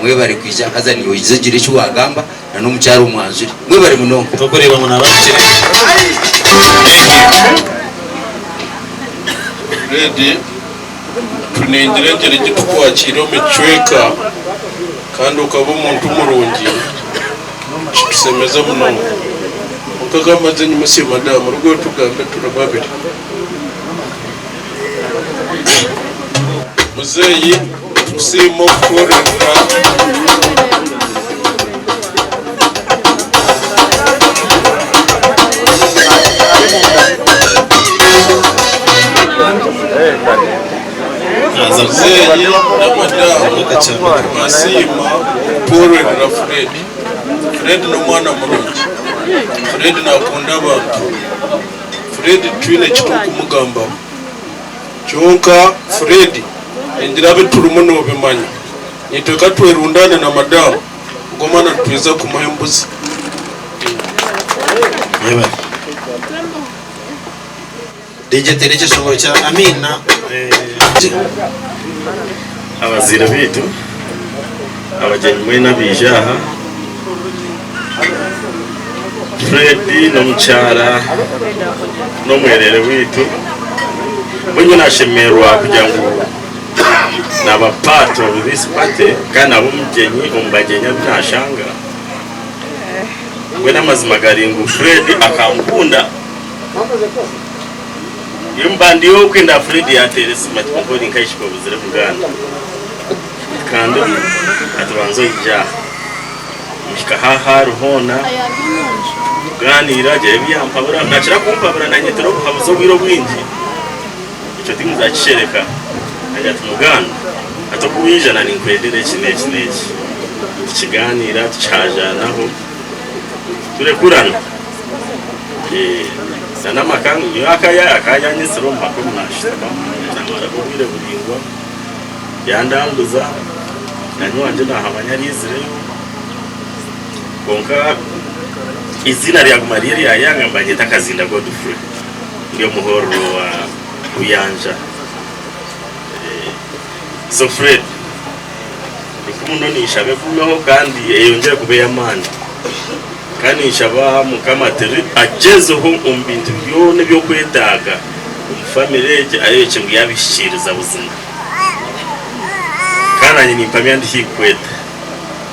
mwebare kwija haza niiwe oije ogire eki waagamba na n'omukyara omwanjure. Mwebare munonga. Tokureeba ngu naaba ahikire. Fred, Tunengyera engyeri egi tukwakiire omu kicweka kandi okaba omuntu murungi kitusemeza munonga. Kwonka aga amagyenyi musye madamu ruga otugambe turi babiri. Muzeeyi nitukusiima okutuhurira. Muzeeyi na madamu nitubasiima okutuhurira Fred. Fred n'omwana murungi. Fred nakunda abantu. Fred titwine eki turikumugambaho. Kyonka Fred ningira abu turimu nobimanya. Naitwe ka twerundane na madamu ogu omwana nitwiza kumuha embuzi. Yebare. DJ teera ekyeshongoro kya Amiina. Abazaire baitu, abagyenyi mwena abaija aha, Fred n'omukyara n'omwereere waitu, mbwenu nyowe nashemererwa kugira ngu naba part of this party kandi naba omugyenyi omu bagyenyi abu nashanga, mbwenu amazima gari ngu Fred akankunda. Nyowe mba ndi okwenda Fred yateera esimu ati kwonka ori nkaishiki obuzire kuganda kandi ati banza oije aha mpika aha ahari hoona tugaaniira agira ebi yampabura nakira kumpabura nanyetera obuhabuzi obwire obwingi ekyo tinzakishereka agira ati muganda hati oku waija na ninkwendera eki n'eki n'eki tukigaaniira tukihajaanaho turekurana. N'amaka nyowe akaba yanyetsire omu maka omu nashutamamu namaramu obwire buraingwa yandambuza nanye owangye nahamanya ariizireyo kwonka eiziina ryaguma riri erya Yanga nibanyeta Kazinda Godfrey ndi omuhororo wa Buyanja. So Fred, rukundo ninshaba egumeho kandi eyongyere kuba ey'amaani. Kandi ninshaba Mukama ati agyezeho omu bintu byona eby'okwetaaga omu famire egi areebekye ngu yaabihikiiriza buzima. Kandi naanye nimpamya ndi haihi kukweta.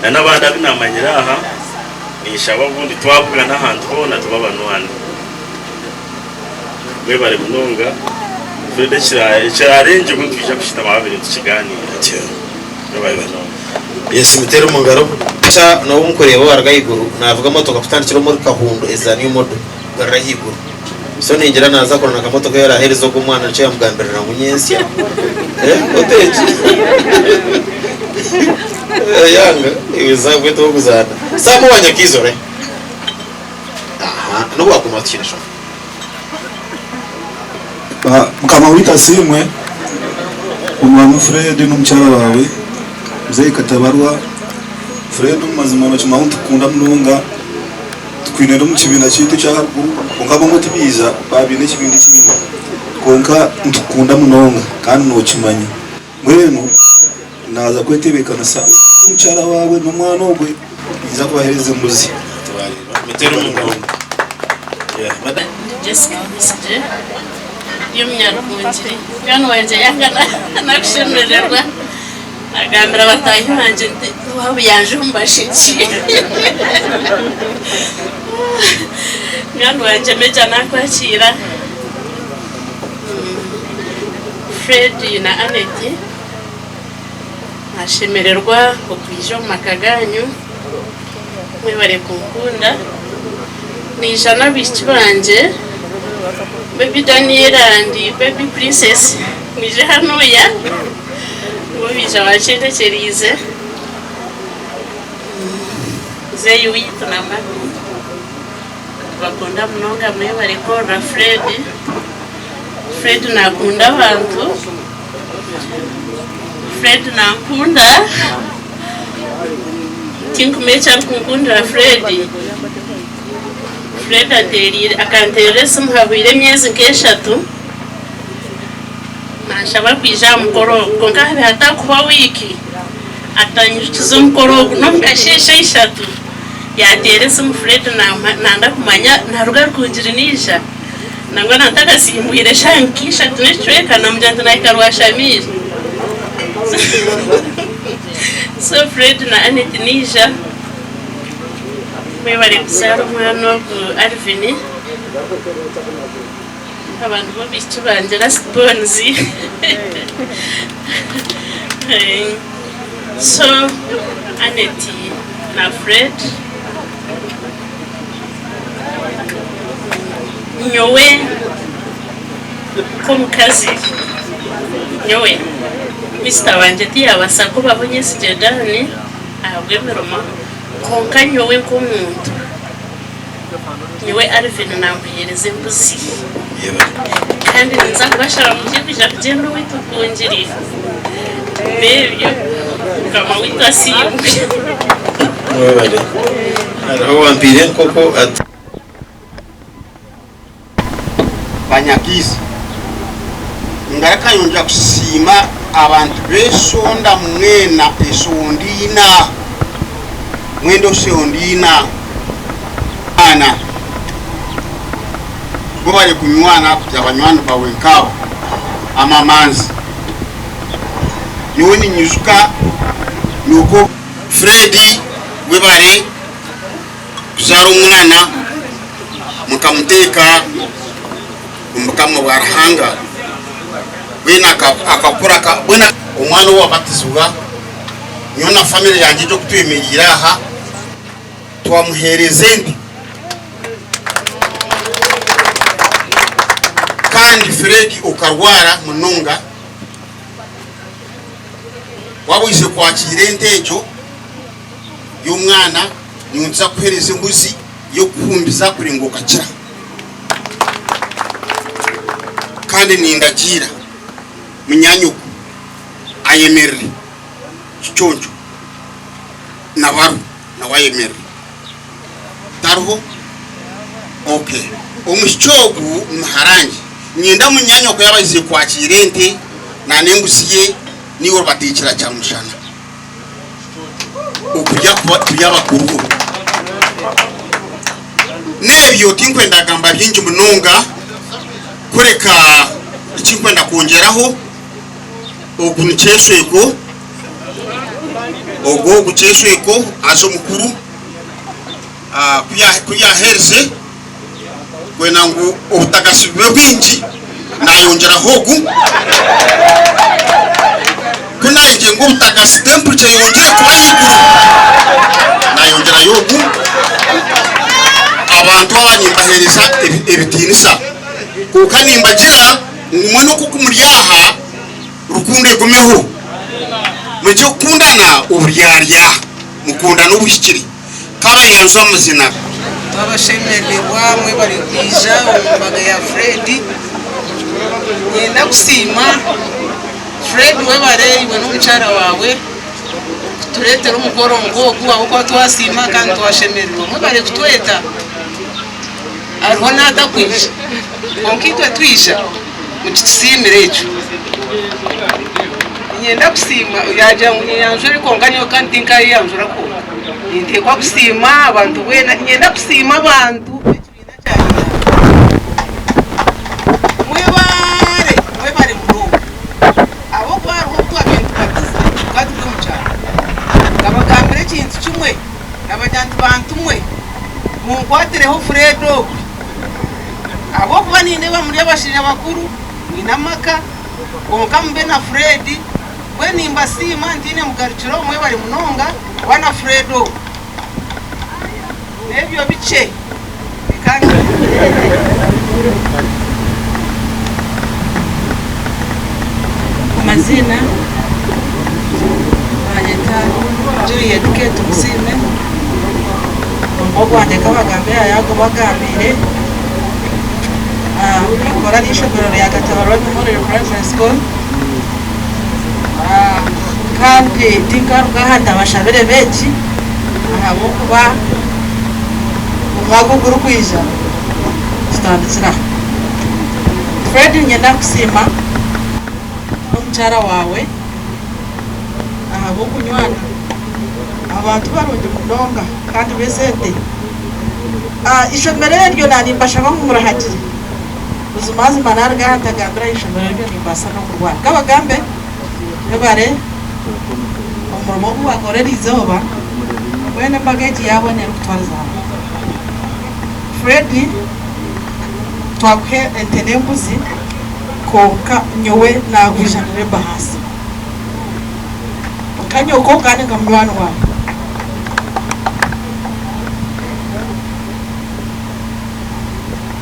Na n'abandi abu naamanyire aha, ninshaba obundi twabugana ahantu hoona tube abanywani. Mwebare munonga. Fred ekiraarengye obu nitwija kushutama babiri tukigaaniire. Mwebare munonga. Yes muteere omu ngaro. Busha nobu mukureeba owaruga ahaiguru navuga motoka kutandikira omuri Kahundo eza new model kugarura ahaiguru so ningira naza kurora nka motoka eyi arahereza ogu omwana nikyo yamugambirira ngu nyensya eh oteeki yanga iwe zabu wetu wokuzana Sam owa Nyakizore aha nobu waguma tikiine shonga. Mukama waitu asiimwe, omwami Fred n'omukyara waawe Muzeeyi Katabarwa. Fred omu mazima nokimanya ngu nitukukunda munonga, tukwine n'omu kibiina kyaitu ekya aharuguru kwonka abamwe tibaija baaba baine ekibiina ekindi kwonka nitukukunda munonga kandi nokimanya. Mbwenu naaza kwetebeekanisa omukyara waawe n'omwana ogwe ninza kubaheereza embuzi. Ndi Jessica Besigye, ndi omunyarukungiri. Munywani wangye yanga nakushemererwa, nagambira bataahi bangye nti owaabo yaaja omu basheki. Munywani wangye Major nakwakiira. Fred na Annet nashemererwa okwija omu maka ganyu mwebare kunkunda naija n'abaishiki bangye baby Daniella and baby Princess mwije hanuya nibo baija bankyendekyeriize muzeeyi waitu na mummy. Nitubakunda munonga mwebare kworora Fred. Fred nakunda abantu. Fred nankunda. Tinkumanya eki arikunkundira Fred. Fred antereire akanteerera esimu hahweire emyezi nk'eshatu nanshaba kwija aha mukoro ogu kwonka habaire hatakuhwa wiiki atanyijukiza omukoro ogu n'omu kasheeshe ishatu. Yaateera esimu Fred nanda kumanya naruga Rukungiri naija nangwa nantakatsimbwire eshaaha nka ishatu n'ekicweka namugira nti nahika Rwashamaire. So Fred na Annet naija mwebare kuzaara omwana ogu Alvin, aba nibo baishiki bangye last borns. So Annet na Fred nyowe nk'omukazi nyowe minisita wangye tiyabaasa kubaho Nyesigye Dan ahabw'emirimo kwonka nyowe nk'omuntu nyowe Alvin namuheereza embuzi kandi ninza kubashaba mugye kwija kugyenda owaitu Rukungiri n'ebyo Mukama waitu asiimwe. Mwebare. Hariho owampaire enkoko ati. Banyakiizi, Ngaruka nyongyera kusiima abantu b'eshonda mwena eshonda ina, mwenda eshonda ina ana mwebare kunywana kugira banywani bawe nkaabo amamanzi. Nyowe ninyijuka nyoko. Fred webare kuzaara omwana mukamuteeka omu bukama bwa Ruhanga mbwenu akakura mbwenu omwana owabatizibwa nyowe na family yangye egi oku twemereire aha twamuheereza ente kandi Fred okarwara munonga waaba oizire kwakiira ente egyo y'omwana ninza kukuhereza embuzi y'okukuhumbiza kuringa okakira. Kandi nindagiira munyaanyoko ayemerere kiconco na baro nawe ayemerere. Tariho? Okay. Omwishiki ogu ni muharangye. Niinyenda munyaanyoko yaaba aizire kwakiira ente na n'embuzi ye. Niiwe oribateekyera kyamushana. Okurya kuba kuri abakuruho. N'ebyo tinkwenda kugamba bingi munonga, kureka eki nkwenda kwongyeraho, ogu ni Kyeshweko, ogu ogu Kyeshweko aza omukuru, ku yaaherize kwenda ngu obutagasi bube bwingi, naayongyeraho ogu. Ku naayegire ngu obutagasi temperature eyongyere kuba ahaiguru, naayongyerayo ogu. Abantu aba nimbaheereza ebitiinisa, kwonka nimbagira ngu mbwenu oku oku muri aha, rukundo egumeho. Murekye kukundana oburyarya, mukundane obuhikire. Kabayanzwa amazina. Twabashemererwa mwebare kwija omu mbaga ya Fred. Niinyenda kusiima Fred webare iwe n'omukyara waawe kutureetera omukoro nk'ogu ahabw'okuba twasiima kandi twashemererwa. Mwebare kutweta. Hariho n'atakwija kwonka itwe twija mukitusiimire ekyo. Niinyenda kusiima yaagira ngu nyeyanjure kwonka nyowe kandi tinkayeyanjura kwonka. Ninteekwa kusiima abantu boona, niinyenda kusiima abantu b'ekibiina kya Uganda. Mwebare, mwebare munonga ahabw'okuba hariho obu twabaire nitubatiza tukaba turi omu kyaro, nkabagambira ekintu kimwe, nabagira nti bantu mwe munkwatireho Fred ogwe ahabw'okuba nindeeba muri abashaija bakuru, mwine amaka kwonka mube na Fred. Mbwenu nimbasiima ntaine mugarukiro mwebare munonga kuba na Fred ogu. N'ebyo bikye reka Amaziina banyeta Juliet K Tumusiime omurimo gwangye nkabagambira yagubagambiire ninkora n'eishomero rya Katabarwa Memorial Primary School. Kandi tinkaruga aha ntabashabire beegi ahabw'okuba omwaka ogurikwija tutandikire aha. Fred niinyenda kukusiima n'omukyara waawe ahabw'okunywana. Abantu barungi munonga kandi b'esente. Eishomero eryo naanimbashaba ngu murihagire. Buzimazima naruga aha ntagambire aha ishomero eryo nimbaasa n'okurwara. Kabagambe webare omurimo ogu wakora eriizooba mbwenu embaga egi yaaba nerikutwariza hamwe. Fred twakuha ente n'embuzi kwonka nyowe nagwijanira ebahaasa nka nyoko kandi nka munywani waawe.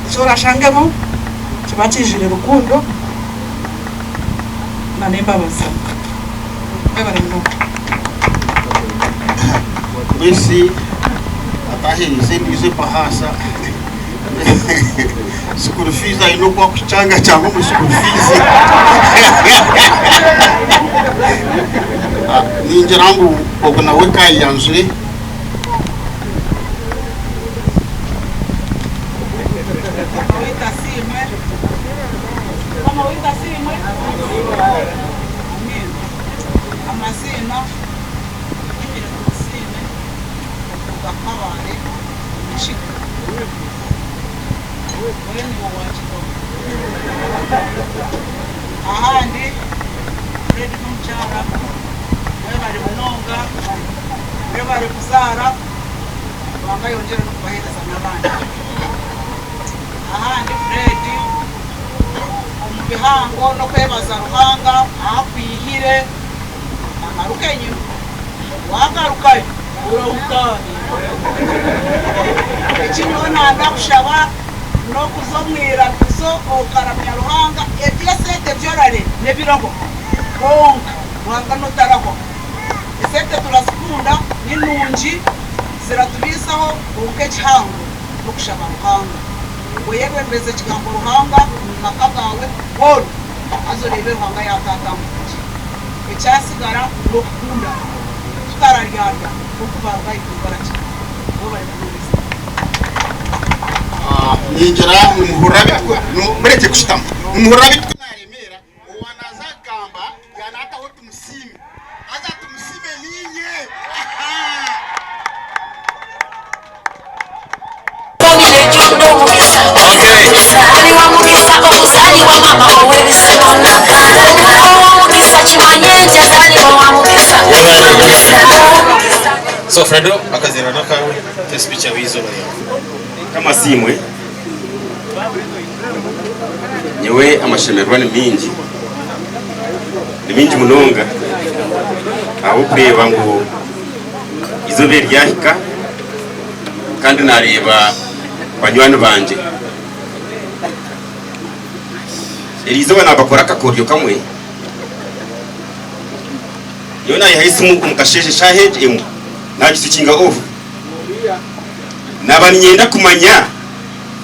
Eki orashangemu kiba kijwire rukundo na n'embabazi. Webare munonga. Mbwenu ataherize endiijo ebahaasa school fees aine oku akukyangakyangamu omu school fees. Ningira ngu ogu nawe kayanjure. Mukama waitu asiimwe. Amiina. Amaziina Emily Tumusiime okuruga Kabale omu Kigo. Mbwenu iwe owa Kigobe. Ahandi Fred n'omukyara mwebare munonga, mwebare kuzaara. Ruhanga ayongyere n'okubaheereza n'abandi. Ahandi Fred omu bihango n'okwebaza Ruhanga ahu akwihire agaruke enyima. Waagarukayo orahutaara. Eki nyowe nanda kushaba n'okuza omu iramizo okaramya Ruhanga. Eby'esente ebi orareeba n'ebirahwaho kwonka Ruhanga n'otarahwaho. Esente turazikunda ni nungi ziratubiisaho kwonka ekihango n'okushaba Ruhanga. Oyebembeze ekigambo Ruhanga omu maka gaawe goona haza oreebe Ruhanga yaataataanguka gye. Ekyatsigara n'okukundana tutararyarya nk'oku Baiburi baragira. Mwebare kuhuriiriza. Ningira ngu nimuhurira bityo, murekye kushutama. Nimuhurira bityo naremeera, owaanaaza kugamba yaanaataho Tumusiime. Alfredo akaziirwa n'akaawe ta speech yawe y'eizooba ryawe. Mukama asiimwe, nyowe amashemererwa ni mingi, ni mingi munonga ahabw'okureeba ngu eizooba eri ryahika kandi nareeba banywani bangye. Eri izooba nabakora akakoryo kamwe, nyowe nayihayo esimu omu kasheeshe eshaaha egi emwe nagiswikinga off. Naba niinyenda kumanya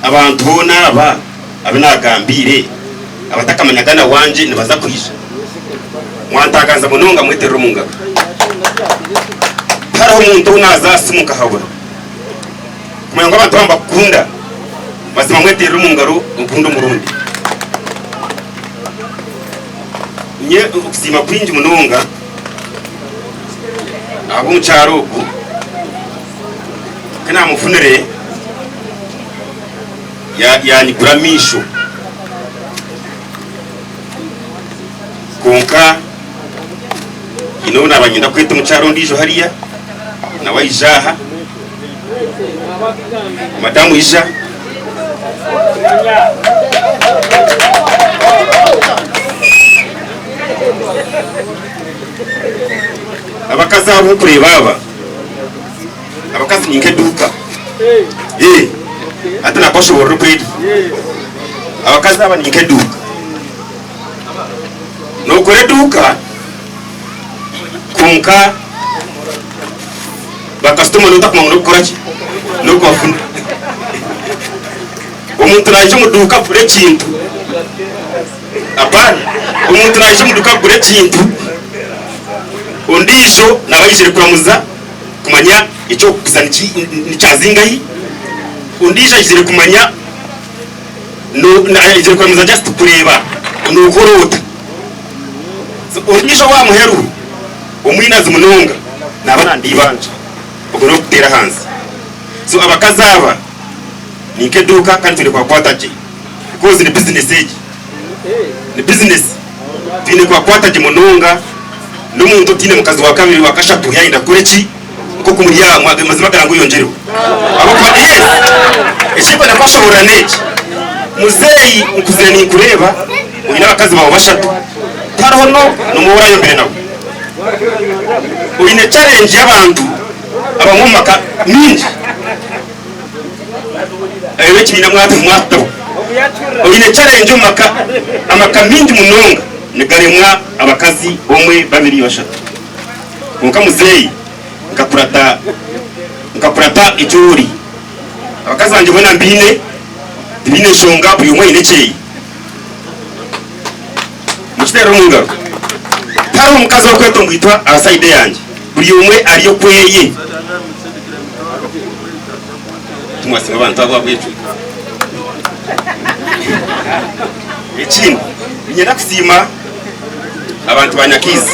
abantu boona aba abu naagambiire abatakamanyaga na wangye nibaza kwija. Mwantangaza munonga mweterere omu ngaro. Tihariho muntu ou naaza aha simu nkahabura. Kumanya ngu abantu aba nibakukunda, mazima mweterere omu ngaro ogundi omurundi. Nyowe okusiima kwingi munonga ahabw'omukyara ogu. Ku naamufunire, yaanyigura amaisho. Kwonka haine obu naaba niinyenda kweta omukyara ondiijo hariya, nawe aija aha. Madamu ija. Abakazi abu orikureeba aba. Abakazi ni nk'eduuka. Ee, hati naakubashoboorora oku eri. Abakazi aba ni nk'eduuka. Nookora eduuka kwonka bakasitoma nootakumanya ngu n'okukora ki? N'okubafuna. Omuntu naija omu duuka kugura ekintu, apaana, omuntu naija omu duuka kugura ekintu, ondiijo naaba aizire kuramuza. kumanya eki orikuguza nikya zingahi, ondiijo aizire kumanya aizire kuramuza just kureeba nokora ota. So ondiijo ow'aha muheru omwinazi munonga naaba nanda eibanja ogwo n'orikuteera ahansi. So abakazi aba ni nk'eduuka kandi twine kubakwata gye because ni business egi, ni business twine kubakwata gye munonga. N'omuntu otaine mukazi wa kabiri, wa kashatu yayenda kukora eki nk'oku muri aha mazima agara ngu oyongyereho. Ahabw'okuba yes, eki ndikwenda kubashoboorora n'eki, muzeeyi nkuzire ninkureeba oine abakazi baawe bashatu, tihariho no n'omwe ou orayombire nawe. Oine challenge y'abantu abamwe omu maka mingi. Ebyo ekibiina mwatutaho. Oine challenge omu maka, amaka mingi munonga. Nigaremwa abakazi omwe, babiri, bashatu. Kwonka muzeeyi nkakurata nkakurata eki ori. Abakazi bangye boona mbaine, tibaine nshonga buri omwe aine ekyeye. Mukiteere omu ngaro. Tihariho mukazi orikwetongwitwa aha sayidi eyangye. Buri omwe ari okweye. Timwasiima abantu abo ahabw'ekyo. Ekindi, niinyenda kusiima abantu ba Nyakiizi.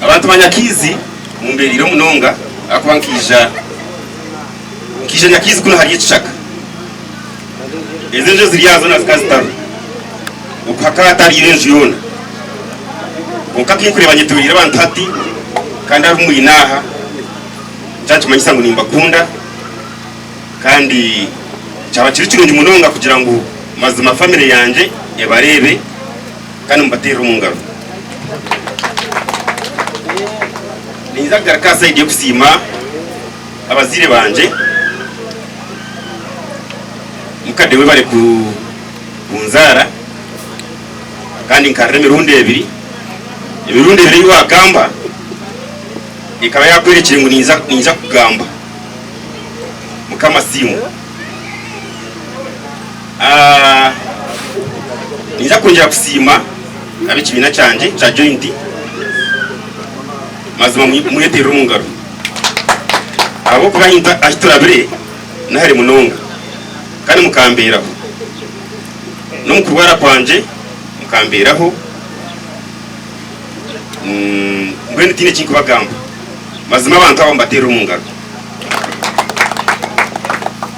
Abantu ba Nyakiizi mumbeereire munonga ahakuba nkaija nkaija Nyakiizi kunu hariyo ekishaka. Ezi enju eziri aha zoona zikaba zitariho. Oku hakaba hatariyo enju yoona. Kwonka ku ndikureeba nyetoreire abantu hati kandi abu mwine aha, kyakimanyisa ngu nimbakunda. Kandi kyaba kiri kirungi munonga kugira ngu mazima famire yangye ebareebe kandi mubateerere omu ngaro. Ninza kugaruka aha sayidi y'okusiima abazaire bangye. Mukade webare kunzaara kandi nkarira emirundi ebiri. Emirundi ebiri ei waagamba ekaba yaakworekire ngu ninza kugamba. Mukama asiimwe. Ah, ninza kwongyera kusiima ab'ekibiina kyangye kya joint. Mazima mweterere omu ngaro. Ahabw'okuba ahi turabire nihare munonga kandi mukambeeraho. N'omu kurwara kwangye mukambeeraho. Mm, mbwenu tihaine eki nkubagamba. Mazima abantu aba mbateerere omu ngaro.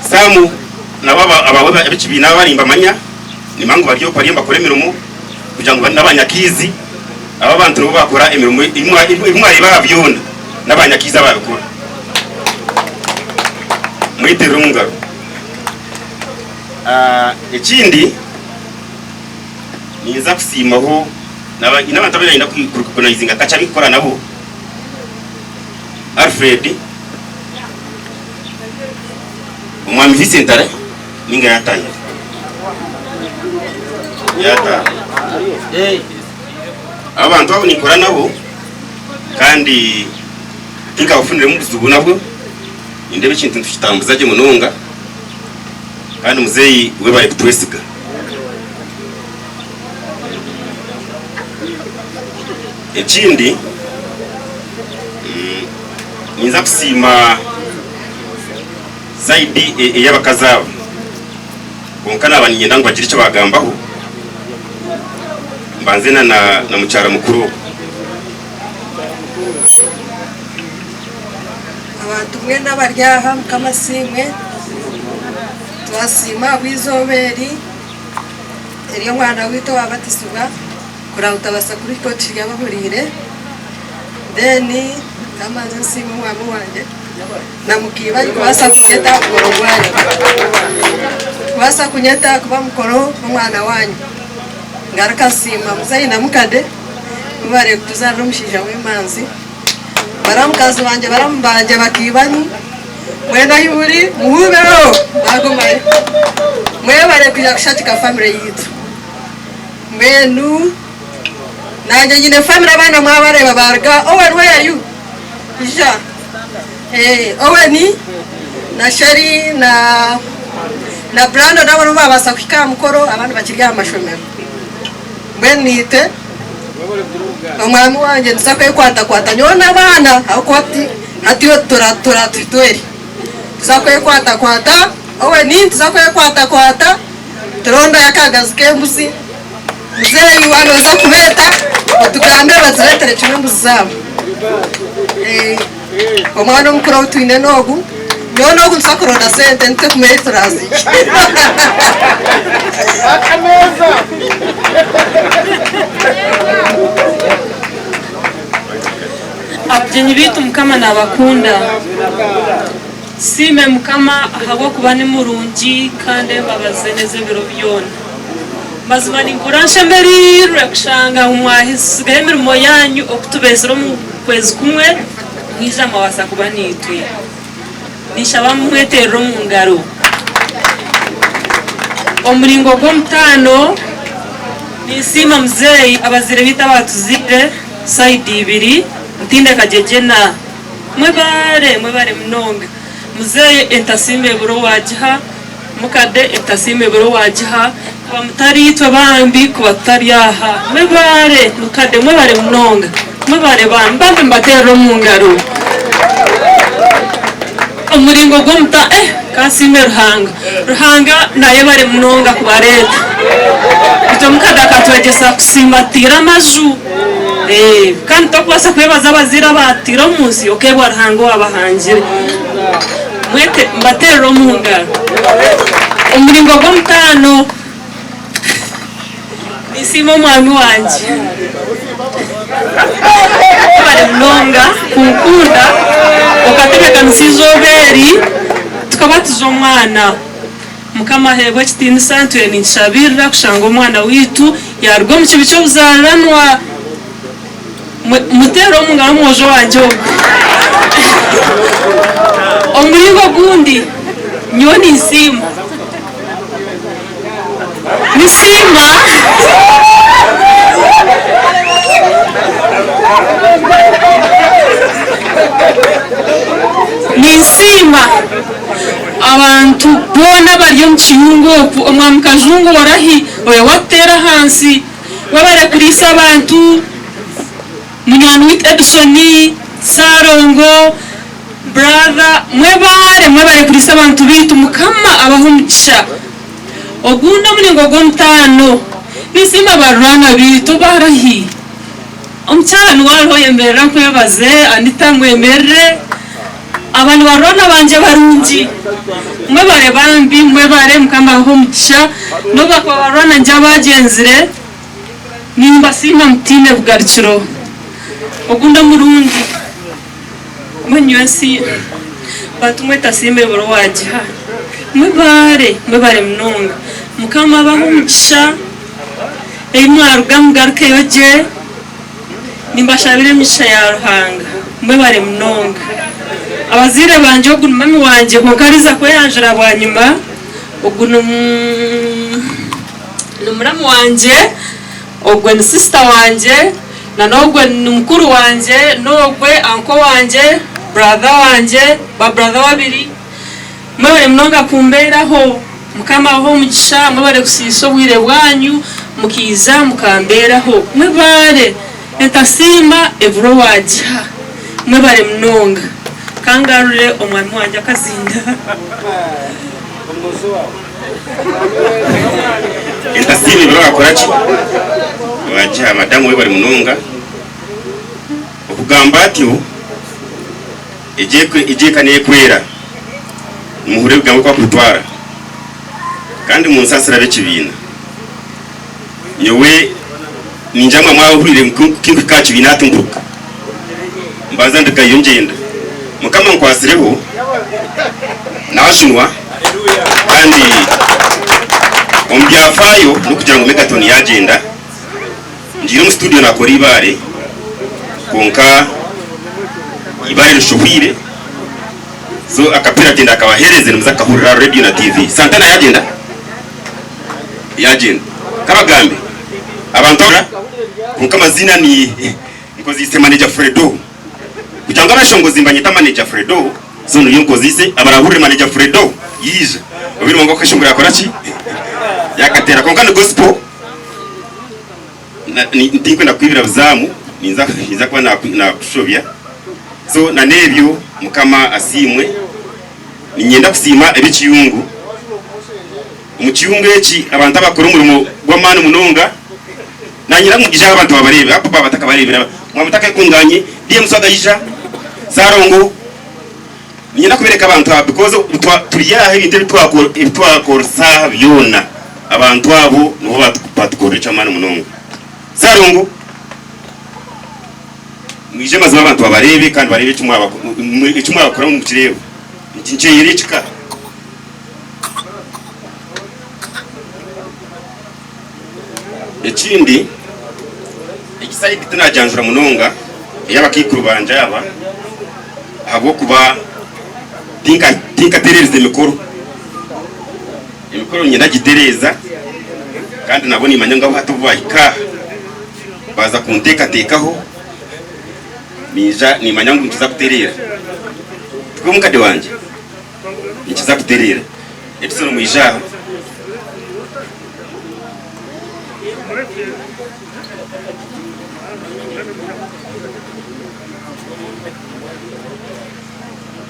Sam nabo abawe ab'ekibiina abari nimbamanya, nimanya ngu bari okwo bariyo nibakora emirimo kugira ngu n'abanyakiizi aba abantu nibo bakora emirimo ebi mwareeba aha byona n'abanyakiizi ababikora. Mweterere omu ngaro. Ekindi, ninza kusiimaho nyine abantu abu nayenda kurecognizinga kakye abu ndikukora nabo, Alfred, Omwami Vincent ariho ninga yatahire? Yataaha. Abantu abu ninkora nabo kandi tinkabafuniremu buzibu nabwo, nindeeba ekintu nitukitambuza gye munonga kandi muzeeyi webare kutwesiga. Ekindi ninza kusiima sayidi ey'abakazi aba kwonka naaba niinyenda ngu bagire eki baagambaho mbanze na mukyara mukuru ogu. Abantu mwena abari aha Mukama asiimwe. Twasiima ahabw'eizooba eri ery'omwana waitu owabatizibwa kureba ngu twabaasa kuhika tukiri abahuriire. Then kamanze nsiime omwami wangye na mukiiba arikubaasa kunyeta aha mukoro gwanyu. Kubaasa kunyeta kuba mukoro gw'omwana wanyu. Ngaruka nsiima muzeeyi na mukade mwebare kutuzaarira omushaija w'emanzi. Baramukazi bangye, baramu bangye bakiibanyu, mwena ahi muri muhuubeho mwagumayo. Mwebare kwija kushagika famire yaitu. Mbwenu nanye nyine famire abaana mwabareeba baaruga Owen where are you? Ija. Eh, Owen na Sherry na na Brandon abo nibo baabaasa kuhika aha mukoro abandi bakiri aha mashomero. Mbwenu naitwe Omwami wangye nituza kwekwatakwata nyowe n'abaana ahabw'okuba hati turatwere. Nituza kwekwatakwata Owen nituza kwekwatakwata turondeyo akagazi k'embuzi. Muzeeyi waaba nooza kubeeta otugambire batureetere kimwe embuzi zaabo. Omwana omukuru ou twine n'ogu, nyowe n'ogu nituza kuronda sente nitwe kumanya ei turaziihe. Abagyenyi baitu Mukama nabakunda. Tusiime Mukama ahabw'okuba ni murungi kandi embabazi ze n'ez'ebiro byona. Mazima nimpurira nshemereirwe kushanga ngu mwatsigaho emirimo yaanyu okutubeezire omu kwezi kumwe mwija mwabaasa kuba naitwe. Ninshaba mweteerere omu ngaro. Omuringo gw'omutaano, ninsiima muzeeyi abazaire baitu abaatuzaire sayidi ibiri, Ntinde Kagyegyena. Mwebare, mwebare munonga. Muzeeyi entasiima ebura owaagiha. Mukade etasiima ebura owagiha kuba mutari itwe bambi kuba tutari aha mwebare mukade mwebare munonga mwebare bambi bambi mbaterere omungaro omuringo gwomuta eh kansiime Ruhanga Ruhanga nayebare munonga kubareta itwe mukade akatwegyesa kusiima tutiire amaju eh kandi tokubaasa kwebaza abazaire abatutiire omunsi okebwa Ruhanga owabahangire. Mwete mbateerere omu ngaro. Omuringo gw'omutaano, ninsiima omwami wangye. Webare munonga kunkunda okatebeekanisa eizooba eri tukabatiza omwana. Mukama aheebwe ekitiinisa ntwire ninkishabirira kushanga omwana waitu yaaruga omu kibi ky'obuzaariranwa. Muteere omu ngaro omwojo wangye ogu. Omuringo ogundi, nyowe ninsiima. Ninsiima. Ninsiima abantu boona abari omu kiyungu oku, omwami Kajungu orahi, oyo wakuteera ahansi. Webare kuriisa abantu munywani waitu Edson, Ssalongo, brother mwebare mwebare kuriisa abantu baitu mukama abahe omugisha. Ogundi omuringo gwomutaano ninsiima barurana baitu barahi omukyara niwe ariho oyemerera nkwebaze Anita mwemerere aba nibarurana bangye barungi mwebare bambi mwebare mukama abahe omugisha nobu bakuba barurana ngye abagyenzire Nimbasiima mutaine bugarukiro. Ogundi omurundi, mbwenu nyowe nsi Bantumwe tasiima ebura owaagiha. Mwebare, mwebare munonga. Mukama abahe omugisha, ei mwaruga mugarukeyo gye. Nimbashabira emigisha ya Ruhanga. Mwebare munonga. Abazaire bangye ogu ni mami wangye kwonka ariza kweyanjura bwanyima. Ogu ni ni muramu wangye, ogwe ni sisita wangye, na n'ogwe ni mukuru wangye, n'ogwe anko wangye, brother wangye, ba brother babiri. Mwebare munonga kumbeeraho. Mukama abahe omugisha, mwebare kusiisa obwire bwanyu mukaija mukambeeraho. Mwebare! Entasiima ebura owaagiha. Mwebare munonga. Ka ngarure omwami wangye akazinda. Entasiima ebura owakora ki? Owaagiha. Madamu webare munonga okugamba atyo. Egyo eka neekwera, nimuhurira ebigambo oku akubitwara, kandi munsaasire ab'ekibiina. Nyowe ningira ngu mwahuriire ngu ku ndikuhika aha kibiina hati mburuka, mbanza ndugayo ngyenda. Mukama ankwasireho, naajunwa kandi omu byafaayo n'okugira ngu Megaton yaagyenda. Ngiire omu studio nakora eibaare kwonka eibaare rishohwire so akapiira gyenda akabahereze nimuza kukahurira aha radio na TV. Santana yagyenda? Yagyenda. Kabagambe abantu aba kwonka amaziina ni nkozeise manager Fredo kugira ngu abeshongozi mbanyeta manager Fredo so niyo nkozeise abarahurire manager Fredo yaija obeire ngu akeshongoro yakora ki? Yakateera kwonka ni gospel. Tinkwenda kukwibira buzaamu, ninza kuba naakushobya. So na n'ebyo Mukama asiimwe. Niinyenda kusiima eb'ekiyungu. Omu kiyungu eki abantu abakora omurimo gw'amaani munonga, naanye nda ngu ija aha abantu babareebe ahakuba baaba batakabareebire mwaba mutakekunganye, DM Swaga ija, Sarongo, Niinyenda kubereka abantu aba because turi aha ebintu ebi twakoresa aha byona abantu abo nibo batukorera eky'amaani munonga. Sarongo, mwije mazima abantu babareebe kandi bareebe eki mwabakora mukireeba. Nkyeyera ekika. Ekindi, egi sayidi tinagyanjura munonga ey'abakaikuru bangye aba ahabw'okuba tinkatereerize mikoro. Emikoro niinyenda ngitereeza kandi nabo nimanya ngu hati obu baahika aha baaza kunteekateekaho niija nimanya ngu nikiza kutereera. Tikwo mukade wangye? Nikiza kutereera. Edson mwije aha.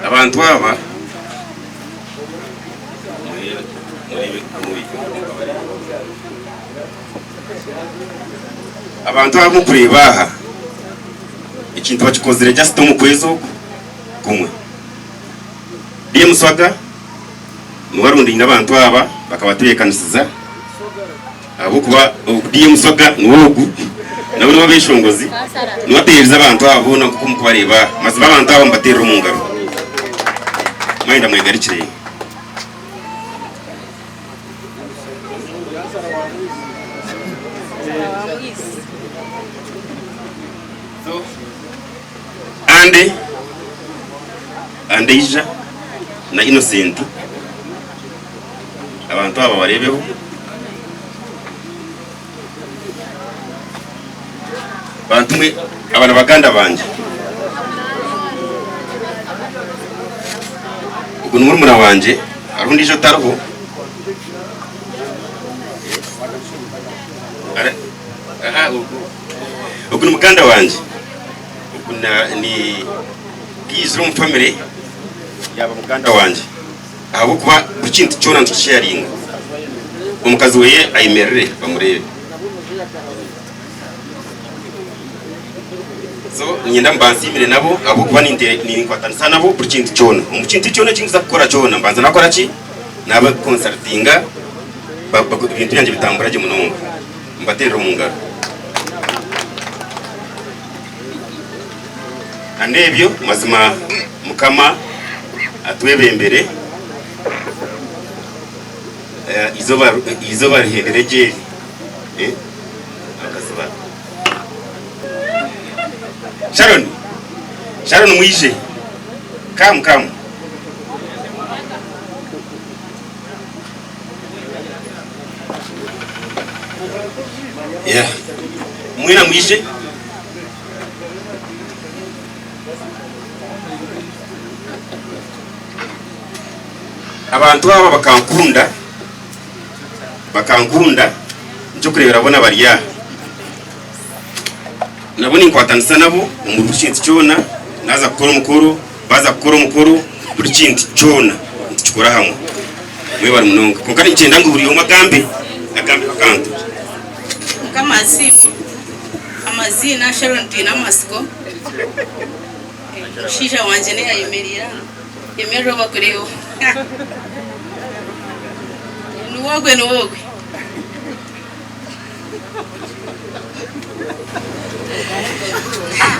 Abantu aba abantu aba abu mukureeba aha ekintu bakikozire just omu kwezi oku kumwe. DM Swaga niwe arundaine abantu aba bakabatebeekanisiza ahabw'okuba DM Swaga niwe ogu nawe niwe abeshongozi niwe ateereza abantu aba boona nk'oku mukubareeba aha. Mazima abantu aba mubateerere omu ngaro. Mwayenda mwegarukire. Andy Andeija na Innocent abantu aba bareebeho. Bantu mwe aba ni baganda bangye. Ogu ni murumuna wangye hariho ondiijo otariho. Ogu ni muganda wangye. Ogu ni bwizire omu famire yaaba muganda wangye ahabw'okuba buri kintu kyona nitukisheyaringa. Omukazi weye ayemerere bamureebe. So niinyenda mbansiimire nabo ahabw'okuba ninkwatanisa nabo buri kintu kyona. Omu kintu kyona eki ndikuza kukora kyona mbanza nakora ki? Naba consultinga ebintu byangye bitambura gye munonga. Mbateerere omu ngaro. Na n'ebyo mazima Mukama. Atwebembere eizooba eizooba rihendere gye eri. Abakazi ba Sharon, Sharon mwije. Come, come. Yeah. Mwena mwije. Abantu aba bakankunda, bakankunda, nikyo kureebera boona bari aha. Nabo ninkwatanisa nabo omu buri kintu kyona, naaza kukora omukoro, baaza kukora omukoro, buri kintu kyona nitukikora hamwe. Mwebare munonga. Kwonka ninkyenda ngu buri omwe agambe, agambeho akantu. Mukama asiimwe. Amaziina Sharon Twinamatsiko. Omushaija wangye niyo ayemereire aha. Yemerera obakureho. Niwe ogwe, niwe ogwe.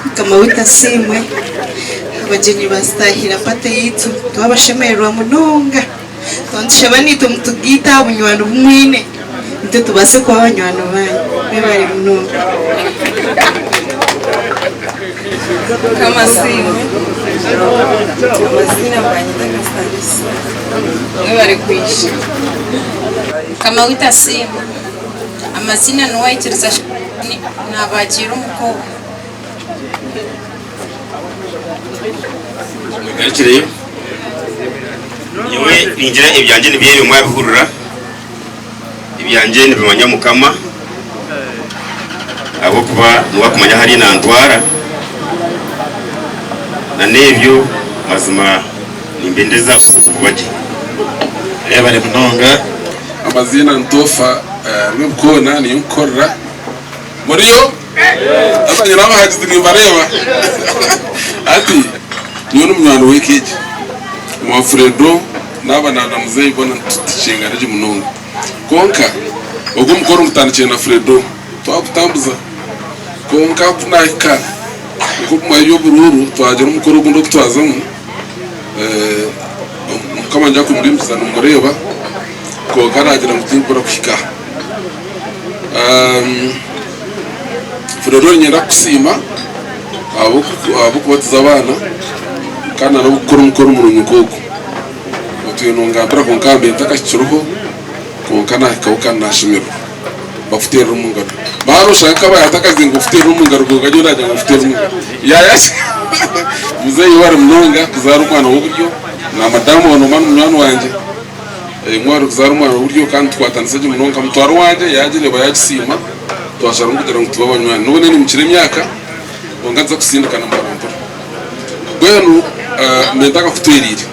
Mukama waitu asiimwe, abagyenyi baazitaahira pate yaitu twabashemererwa munonga. Nitushaba naitwe mutugaite aha bunywani obu mwine naitwe tubaase kuba banywani baanyu. Mwebare munonga. Mukama asiimwe, amaziina banyeta Kasalisa, mwebare kwija. Mukama waitu asiimwe, amaziina Nuwaikiriza Sharon nabakiira omuka ogu. Mwegarukireyo. Nyowe ningira ebyangye nibyo ebyo mwabihurira, ebyangye nibimanywa Mukama, ahabw'okuba niwe akumanya ahu ariyo nantwara, na n'ebyo mazima nimbendeza kuba gye. Mwebare munonga. Amaziina Ntofa Rwebikoona niyo nkukorera. Muriyo? Haza nyine abahagizi nimbareeba. Hati nyowe n'omunywani w'eka egi owa Fredo naaba na muzeeyi boona nitutukyengana gye munonga. Kwonka ogu omukoro ngutandikire na Fredo twagutambuza. Kwonka ku naahika nk'okumara eby'oburuuru twagira omukoro ogundi ogu twazamu, Mukama naija kumurimbiza nimureeba kwonka naagira ngu tinkubura kuhika aha. Fredo niinyenda kukusiima ahabw'okubatiza abaana kandi na n'okukora omukoro murungi nk'ogu. Otwire nongambira kwonka mbaire ntakahikireho kwonka naahikaho kandi naashemererwa. Bakuteerere omu ngaro. Baaba noshanga nka hati akazinga okuteerera omu ngaro kwonka nyowe naagira ngu nkuteerere omu ngaro. Yaayasya muzeeyi webare munonga kuzaara omwana w'oburyo na madamu waawe noomanya ni munywani wangye. Mwebare kuzaara omwana w'oburyo kandi tukwatanisa gye munonga. Nkamutwara owangye yaagireeba yaagisiima twasharamu kugira ngu tube abanywani. N'obu neenimukire emyaka kwonka nituza kusindikana mporampora. Mbwenu mbe ntakakutweriire.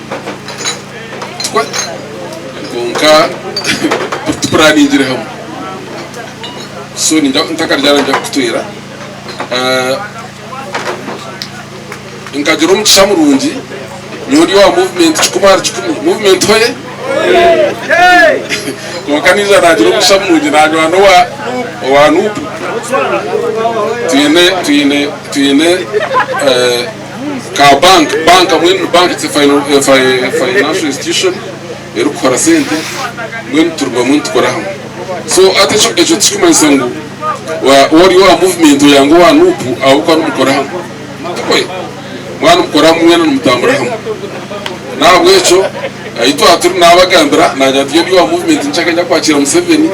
Tikwe? Kwonka tupuraaningire hamwe. So ntakaryara niinyija kukutwera. Nkagira omugisha murungi, nyowe ndi owa movement kikumi ahari kikumi. Movement hoye! Kwonka naija nagira omugisha murungi nanywana owa owa Nup. Twine twine twine ka bank, bank mbwenu bank it's a financial institution erikuhora sente mbwenu turi bamwe nitukora hamwe. So hati ekyo tikirikumanyisa ngu waaba ori owa movement oyanga owa Nup ahabw'okuba nimukora hamwe. Tikwe? Mwaba nimukora hamwe mwena nimutambura hamwe. N'ahabw'ekyo ahi twaba turi naabagambira naagira nti nyowe ndi owa movement nkyaka nyakwakira Museveni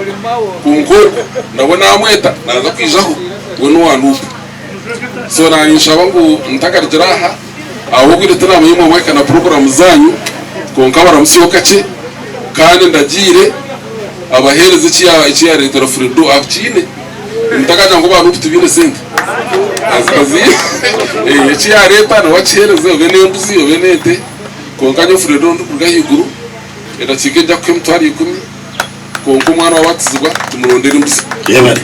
kwonka ogwo nabwo naamweta naaza kwijaho we n'owa Nup. So naanye ninshaba ngu ntakarugira aha ahabw'obwire tinamanya imwe mwahika na puroguraamu zaanyu kwonka baramutsyeho kakye kandi ndagiire abaheereze eki yaareetera Fredo akiine. Ntakagira ngu aba Nup tibaine sente. Eki yaareeta nawe akiheereze obe n'embuzi obe n'ente kwonka nyowe Fredo ndikuruga ahaiguru edakiika egi njakuha 100,000 kwonka omwana waabatizibwa tumurondere embuzi. Yebare.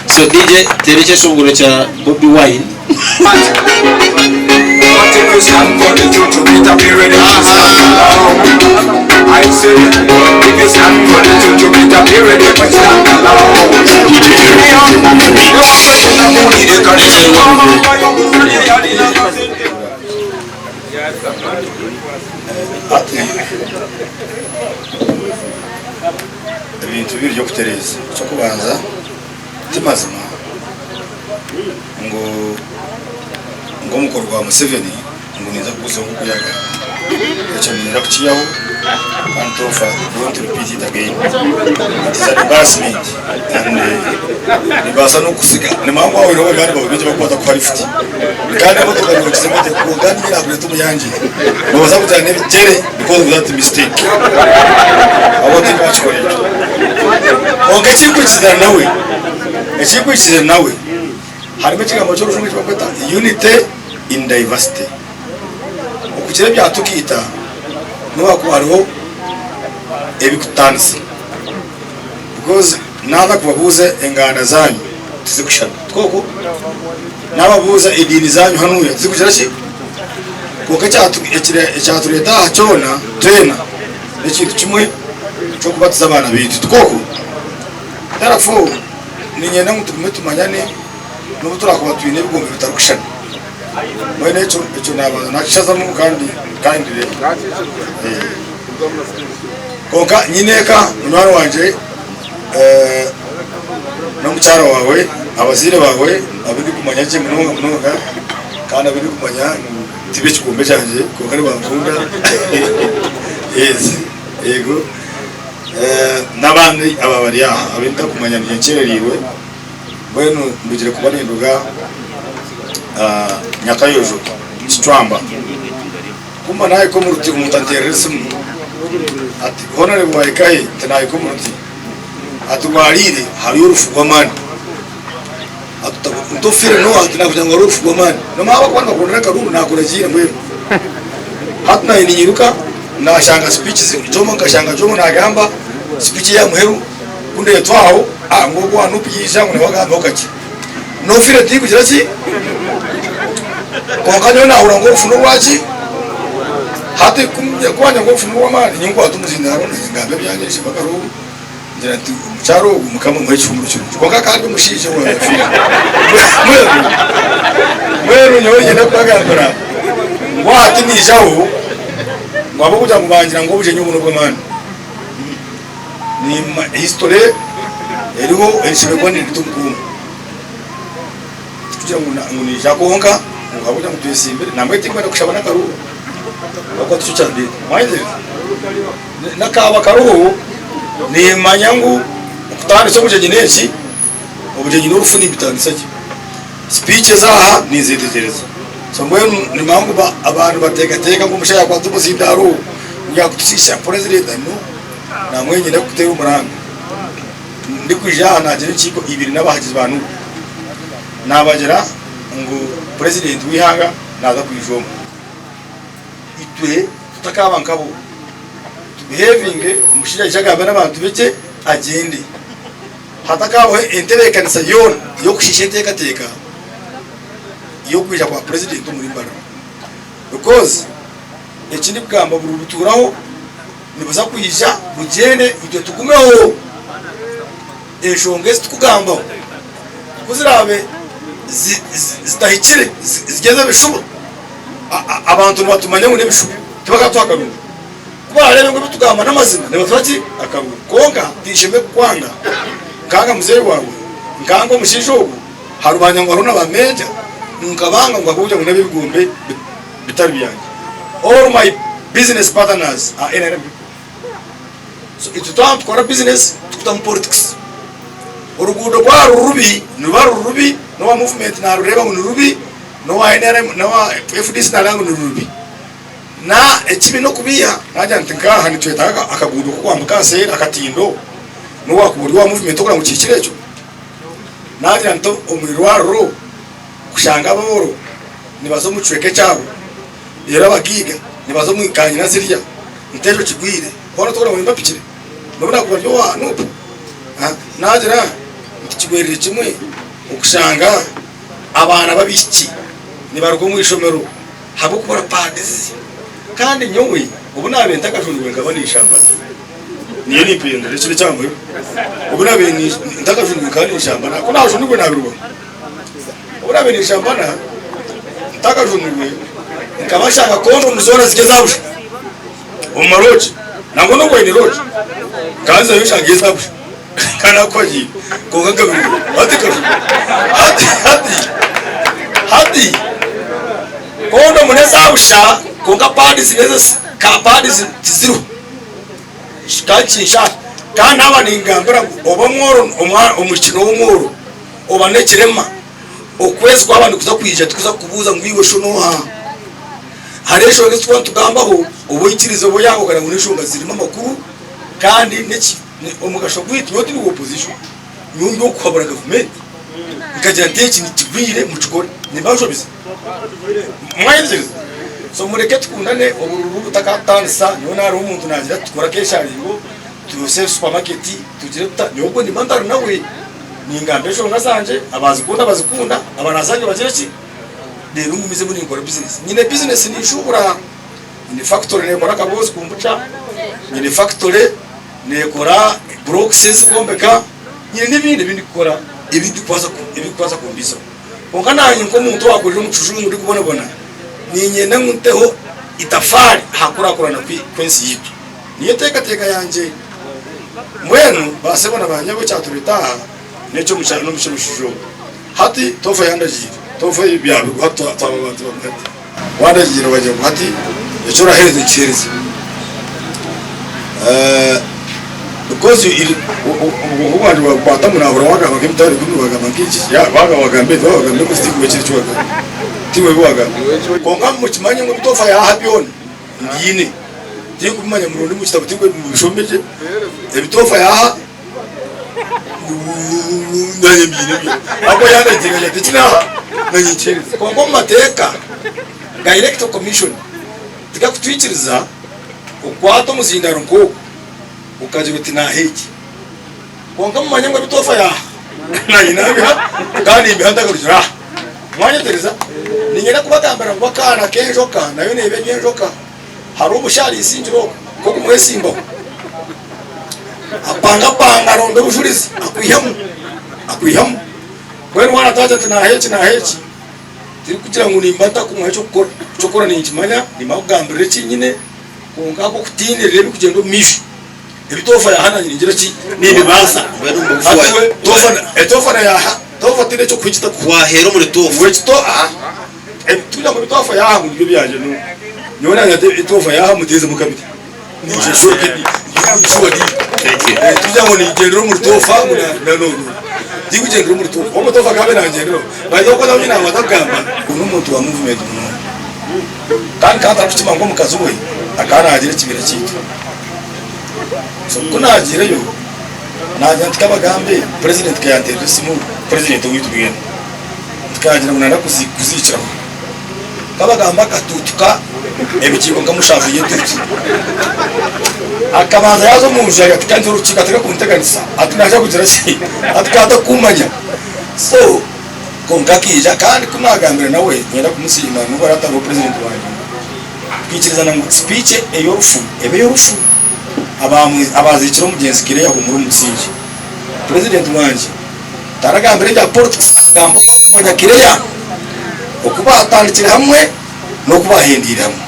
So DJ teera ekyeshongoro kya Bobi Wine. bibiri by'okutereeza. Eky'okubanza, ti mazima ngu ngu omukoro gwa Museveni ngu ninza kuguzaho nk'oku yaagamba. Ekyo niinyenda kukiihaho kandi tofa don't repeat it again. It is an embarrassment and nimbaasa n'okusiga nimanya ngu waahwire banywani baawe baingi abarikubaasa kukuha lifuti kandi emotoka noogiza emotoka kwonka niinye naakureeta omu yangye noobaasa kugira n'ebigyere because of that mistake ahabw'okuba tindakikora ekyo. Kwonka ekinkwikiriza nawe ekinkwikiriza nawe Harimu ekigambo ky'orujungu eki barikweta unity in diversity. Okukira ebyatukiita n'obu hakuba hariho ebikututaanisa because naaza kubabuuza enganda zaanyu tizikushushana, tikwo okwo? Naababuuza ediini zaanyu hanuya tizikugira ki? Kwonka ekyatureeta aha kyona twena n'ekintu kimwe ky'okubatiza abaana baitu, tikwo okwo? Therefore, Niinyenda ngu tugume tumanyane n'obu turaakuba twine ebigombe bitarikushushana. Mbwenu ekyo ekyo naabanza naakishazamu kandi kandi Kwonka nyineeka munywani wangye n'omukyara waawe, abazaire baawe abu ndikumanya gye munonga munonga kandi abu ndikumanya ngu ti b'ekigombe kyangye kwonka nibankunda. Yes, yego. N'abandi aba bari aha abu ntakumanya ndi nkyerereirwe, mbwenu ndugire kuba ninduga Nyakayojo, Kicwamba. Ku mba naahika omu ruti omuntu anteerera esimu ati, Honourable waahika hi? Nti naahika omu ruti. Ati waariire? Hariyo orufu rw'amaani. Ati nti ofiire n'oha? Ati naakugira ngu hariho orufu rw'amaani. Noomanya abakuba nibakundana akaruuru naakuragiira mbwenu. Hati naanye ninyiruka nashanga speech Jomo nkashanga Jomo nagamba speech eya muheru ku ndetwa aho ah ngu ogu owa nup yaija ngu nawe agambeho kakye. Nofire tikugira ki? Kwonka nyowe nahurira ngu orufu norwaki? Hati kumanya ngu orufu norwamani nyowe nkwata omuzindaaro ngambe ebyangye nshebe akaruuru ngira nti omukyara ogu mukama amuhe ekihumuro kirungi kwonka akaba ari omushaija owabaire afiire. Mbwenu nyowe niinyenda kubagambira ngu aha tiniijaho ngu ahabw'okugira ngu bangira ngu obugyenyi obu n'obw'amaani. History eriho enshobe kuba neereta omukungu. Tikugira ngu niija kwonka ngu ahabw'okugira ngu twesimbire nambwenu tinkwenda kushaba n'akaruuru ahabw'okuba tikyo kyandeeta. Mwayetegyereza? N'akaaba kariho nimmanya ngu okutandisa obugyenyi n'enki, obugyenyi n'orufu nimbitandisa gye. Speech ez'aha ninzetegyereza. So mbwenu nimanya ngu abantu nibateekateeka ngu omushaija yakwata omuzindaaro ogu ngu yakutusiisira president no, nambwenu niinyenda kukuteera omuranga. Ndikwija aha naagira enkiiko ibiri n'abahagizi ba Nup. Naabagira ngu president w'eihanga naaza kwija omu. Itwe tutakaaba nkabo. Tubihevinge omushaija aije agambe n'abantu be gye agyende. Hatakaabaho entebeekanisa yoona y'okushiisha enteekateeka y'okwija kwa purezidenti omuri Mbarara. Because eki ndikugamba buri butuuraho nibuza kwija bugyende itwe tugumeho. Enshonga ezi turikugambaho ku ziraabe zitahikire ziri ez'ebishuba, abantu nibatumanya ngu n'ebishuba tibakatuha akarungu. Ku baraareebe ngu ebi turikugamba n'amazima nibatuha ki? Akarungu. Kwonka tinshemereire kukwanga nkanga muzeeyi waawe, nkanga omushaija ogu aha rubanja ngu hariho na bameeja, nkabanga ngu ahabw'okugira ngu n'ab'ebigombe bitari byangye. All my business partners are NRM people. So itwe twaba nitukora bizinesi tukutamu politics. Oruguudo rwaba ruri rubi, niruba ruri rubi, n'owa movement narureeba ngu ni rubi, n'owa NRM n'owa FDC nareeba ngu ni rubi. Na ekibi n'okubiiha, nagira nti nk'aha nitwetaaga akaguudo k'okwambuka nseeri akatindo, n'obu wakuba ori owa movement okugira ngu kihikire ekyo? Nagira nti omu irwariro kushanga abooro nibaza omu kicweka ekyabo reero abagaiga nibaza omu kanyina zirya. Nti ekyo kigwire, hoona tokugira ngu nimba mpikire n'obu nakuba ndi owa Nup. Nagira nti kigwerire kimwe okushanga abaana b'abaishiki nibaruga omu ishomero ahabw'okubura pads. Kandi nyowe obu naabaire ntakajunirwe nkaba ninshambana. Niyo nimpindura ekiro ekya muheru. Obu naabaire ntakajunirwe nkaba ninshambana. Ku naajunirwe naabirwaho. Obu naabaire ninshambana ntakajunirwe nkaba nshanga kondomu zoona ziri eza busha omu maloogi. Nangwa n'obu waine loogi nkaba nzayo nshanga eza busha. Kandi akwagiire kwonka nkabirwe hati Kajuma hati hati hati kondomu n'eza busha kwonka pads n'eza ka pads tiziriho kandi kinshaasha kandi naaba ningambira ngu oba omworo omwishiki n'ow'omworo oba n'ekirema okwezi kwaba nikuza kwija tikuza kukubuuza ngu iwe sho n'oha. Hariho enshonga ezi turikuba nitugambaho oba oikirize oba oyanga okagira ngu n'enshonga zirimu amakuru kandi n'eki omugasho gwaitu nyowe tindi wa opposition nyowe ndi ow'okuhabura gavumenti nkagira nti eki nikigwire mukikore nimba nshobize? Mwayetegyereza? So mureke tukundane obururu butakatutandisa nyowe nahariho omuntu naagira ati tukore akesharingo tuze supermarket tugire tuta nyowe obwo nimba ntari nawe ningamba enshonga zangye abazikunda bazikunda abanazange bagire ki? Reero ngumizemu ninkora bizinesi. Nyine bizinesi ninshuubura, nyine fakitori neekora akaboozi kombucha, nyine fakitori neekora burokisi ezikwombeka, nyine n'ebindi ebi ndikukora ebirikubaasa kumbiisaho. Kwonka naanye nk'omuntu owaakurire omu kijungu ndikubonabona, niinyenda ngu nteho itafaari aha kukurakurana kw'ensi yaitu. Niyo enteekateeka yangye. Mbwenu baasebo na baanyabo ekyatureeta aha n'eky'omukyaro n'omushaija ogu. Hati tofa yandagiire, tofa ebyabirwe hati twaba bantu bamwe hati. Wandagiire wagira ngu hati eki oraheereza nkiheereze. Because obwongo bwangye bwabukwatamu nahurira wagamba nk'emitwaro ikumi wagamba nk'eki, wagamba wagamba ebi, wagamba ebi tiiwe kiri eki wagamba, tiiwe ebi wagamba. Kwonka mukimanye ngu ebi tofa yaaha byona mbiine, tinkubimanya murundi omu kitabo tinkubishomire gye, ebi tofa yaaha. Nanye mbiine byo ahabw'okuba yandagiire ngu eki naaha nanye nkiheereze. Kwonka omu mateeka ga Electoral Commission tigakutwikiriza kukwata omuzindaaro nk'ogwo okagira oti naaha eki. Kwonka mumanye ngu ebi Toofa yaaha nanye naabiha kandi nimbiha ntakarugire aha. Mwanyetegyereza? Niinyenda kubagambira ngu akaana k'enjoka nayo neeba eri enjoka. Hariho omushaara isingire okwo nk'okumwesimbaho apangapanga aronda obujurizi akwihamu akwihamu mbwenu waaba nataagira ati naaha eki naaha eki tirikugira ngu nimba ntarikumuha eky'okukora eky'okukora ninkimanya nimba nkugambirira eki nyine kwonka ahabw'okutiinirira ebirikugyenda omu maisho ebi Toofa yaaha naanye ningira ki nimbibaasa hati we Toofa Toofa yaaha Toofa tihaine eky'okuha ekitakuha Waheera omuri Toofa. We kito aha Tikugira ngu ebi Toofa yaaha ngu nibyo byangye no. Nyowe naanye nti ebi Toofa yaaha muteezemu kabiri. Nikyo sure sure deal. Tikugira ngu ningyendera omuri Toofa ngu na na no no. Tikugyendera omuri Toofa. Obwo Toofa akaba nangyenderaho. By the way oku naaba ntakugamba ngu n'omuntu wa movement munonga. Kandi nkaba ntarikukimanya ngu omukazi we akaba naagira ekibiina kyaitu. So ku naagiireyo naagira nti kabagambe president ka yanteerera esimu, president owaitu mbwenu. Tukagira ngu nayenda kuziikiraho. Kabagamba akatuutuka ebigiiko nka mushanju y'etuutu. Akabanza yaaza omu nju ati kandi orukiiko atari kunteganisa ati naaza kugira ki ati ku atakumanya. So kwonka akaija kandi ku naagambire nawe niinyenda kumusiima n'obu araabe atariho president wangye twikirizana ngu speech ey'orufu ebe ey'orufu abaaziikire omugyenzi Kireya ahuumure omu busingye. President wangye Taragambire ebya politics akagamba oku arikumanya Kireya, oku baatandikire hamwe n'oku baahendeire hamwe.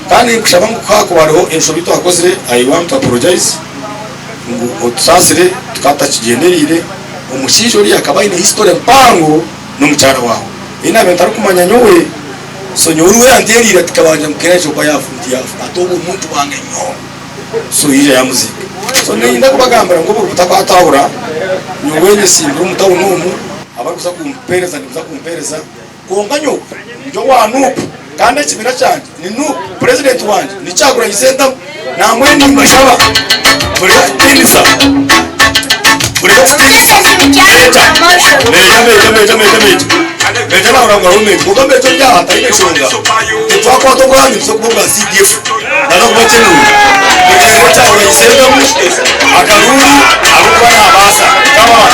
Kandi ninkushaba ngu ku haakuba hariho enshobi twakozire, I want to apologize ngu otusaasire tukaba tutakigyendereire. Omushaija oriya akaba aine history mpango n'omukyara waawe ei naabaire ntarikumanya nyowe. So nyowe niwe yanteereire ati kabanja ngu Kireya aija kuba yaafa nti yaafa ati ogwo muntu wange nyowe. So yaija yamuziika. So niinyenda kubagambira ngu oburi butakwatahura, nyowe nyesimbire omu tawuni omu, abarikuza kumpereza nibaza kumpereza, kwonka nyowe ndi owa Nup kandi ekibiina kyangye ni Nup, purezidenti wangye ni Kyagulanyi Ssentamu, nambwenu nimbashaba mureke kutiinisa, mureke kutiinisa Meeja, meeja, meeja, meeja, meeja, meeja, meeja nahurira ngu hariho meeja, kwonka meeja ori aha taine nshonga, titwakwata obwami nituza kuba obwa CDF. Naza kuba general mukigo kya Kyagulanyi Ssentamu akaruru ahabw'okuba nabaasa kaba.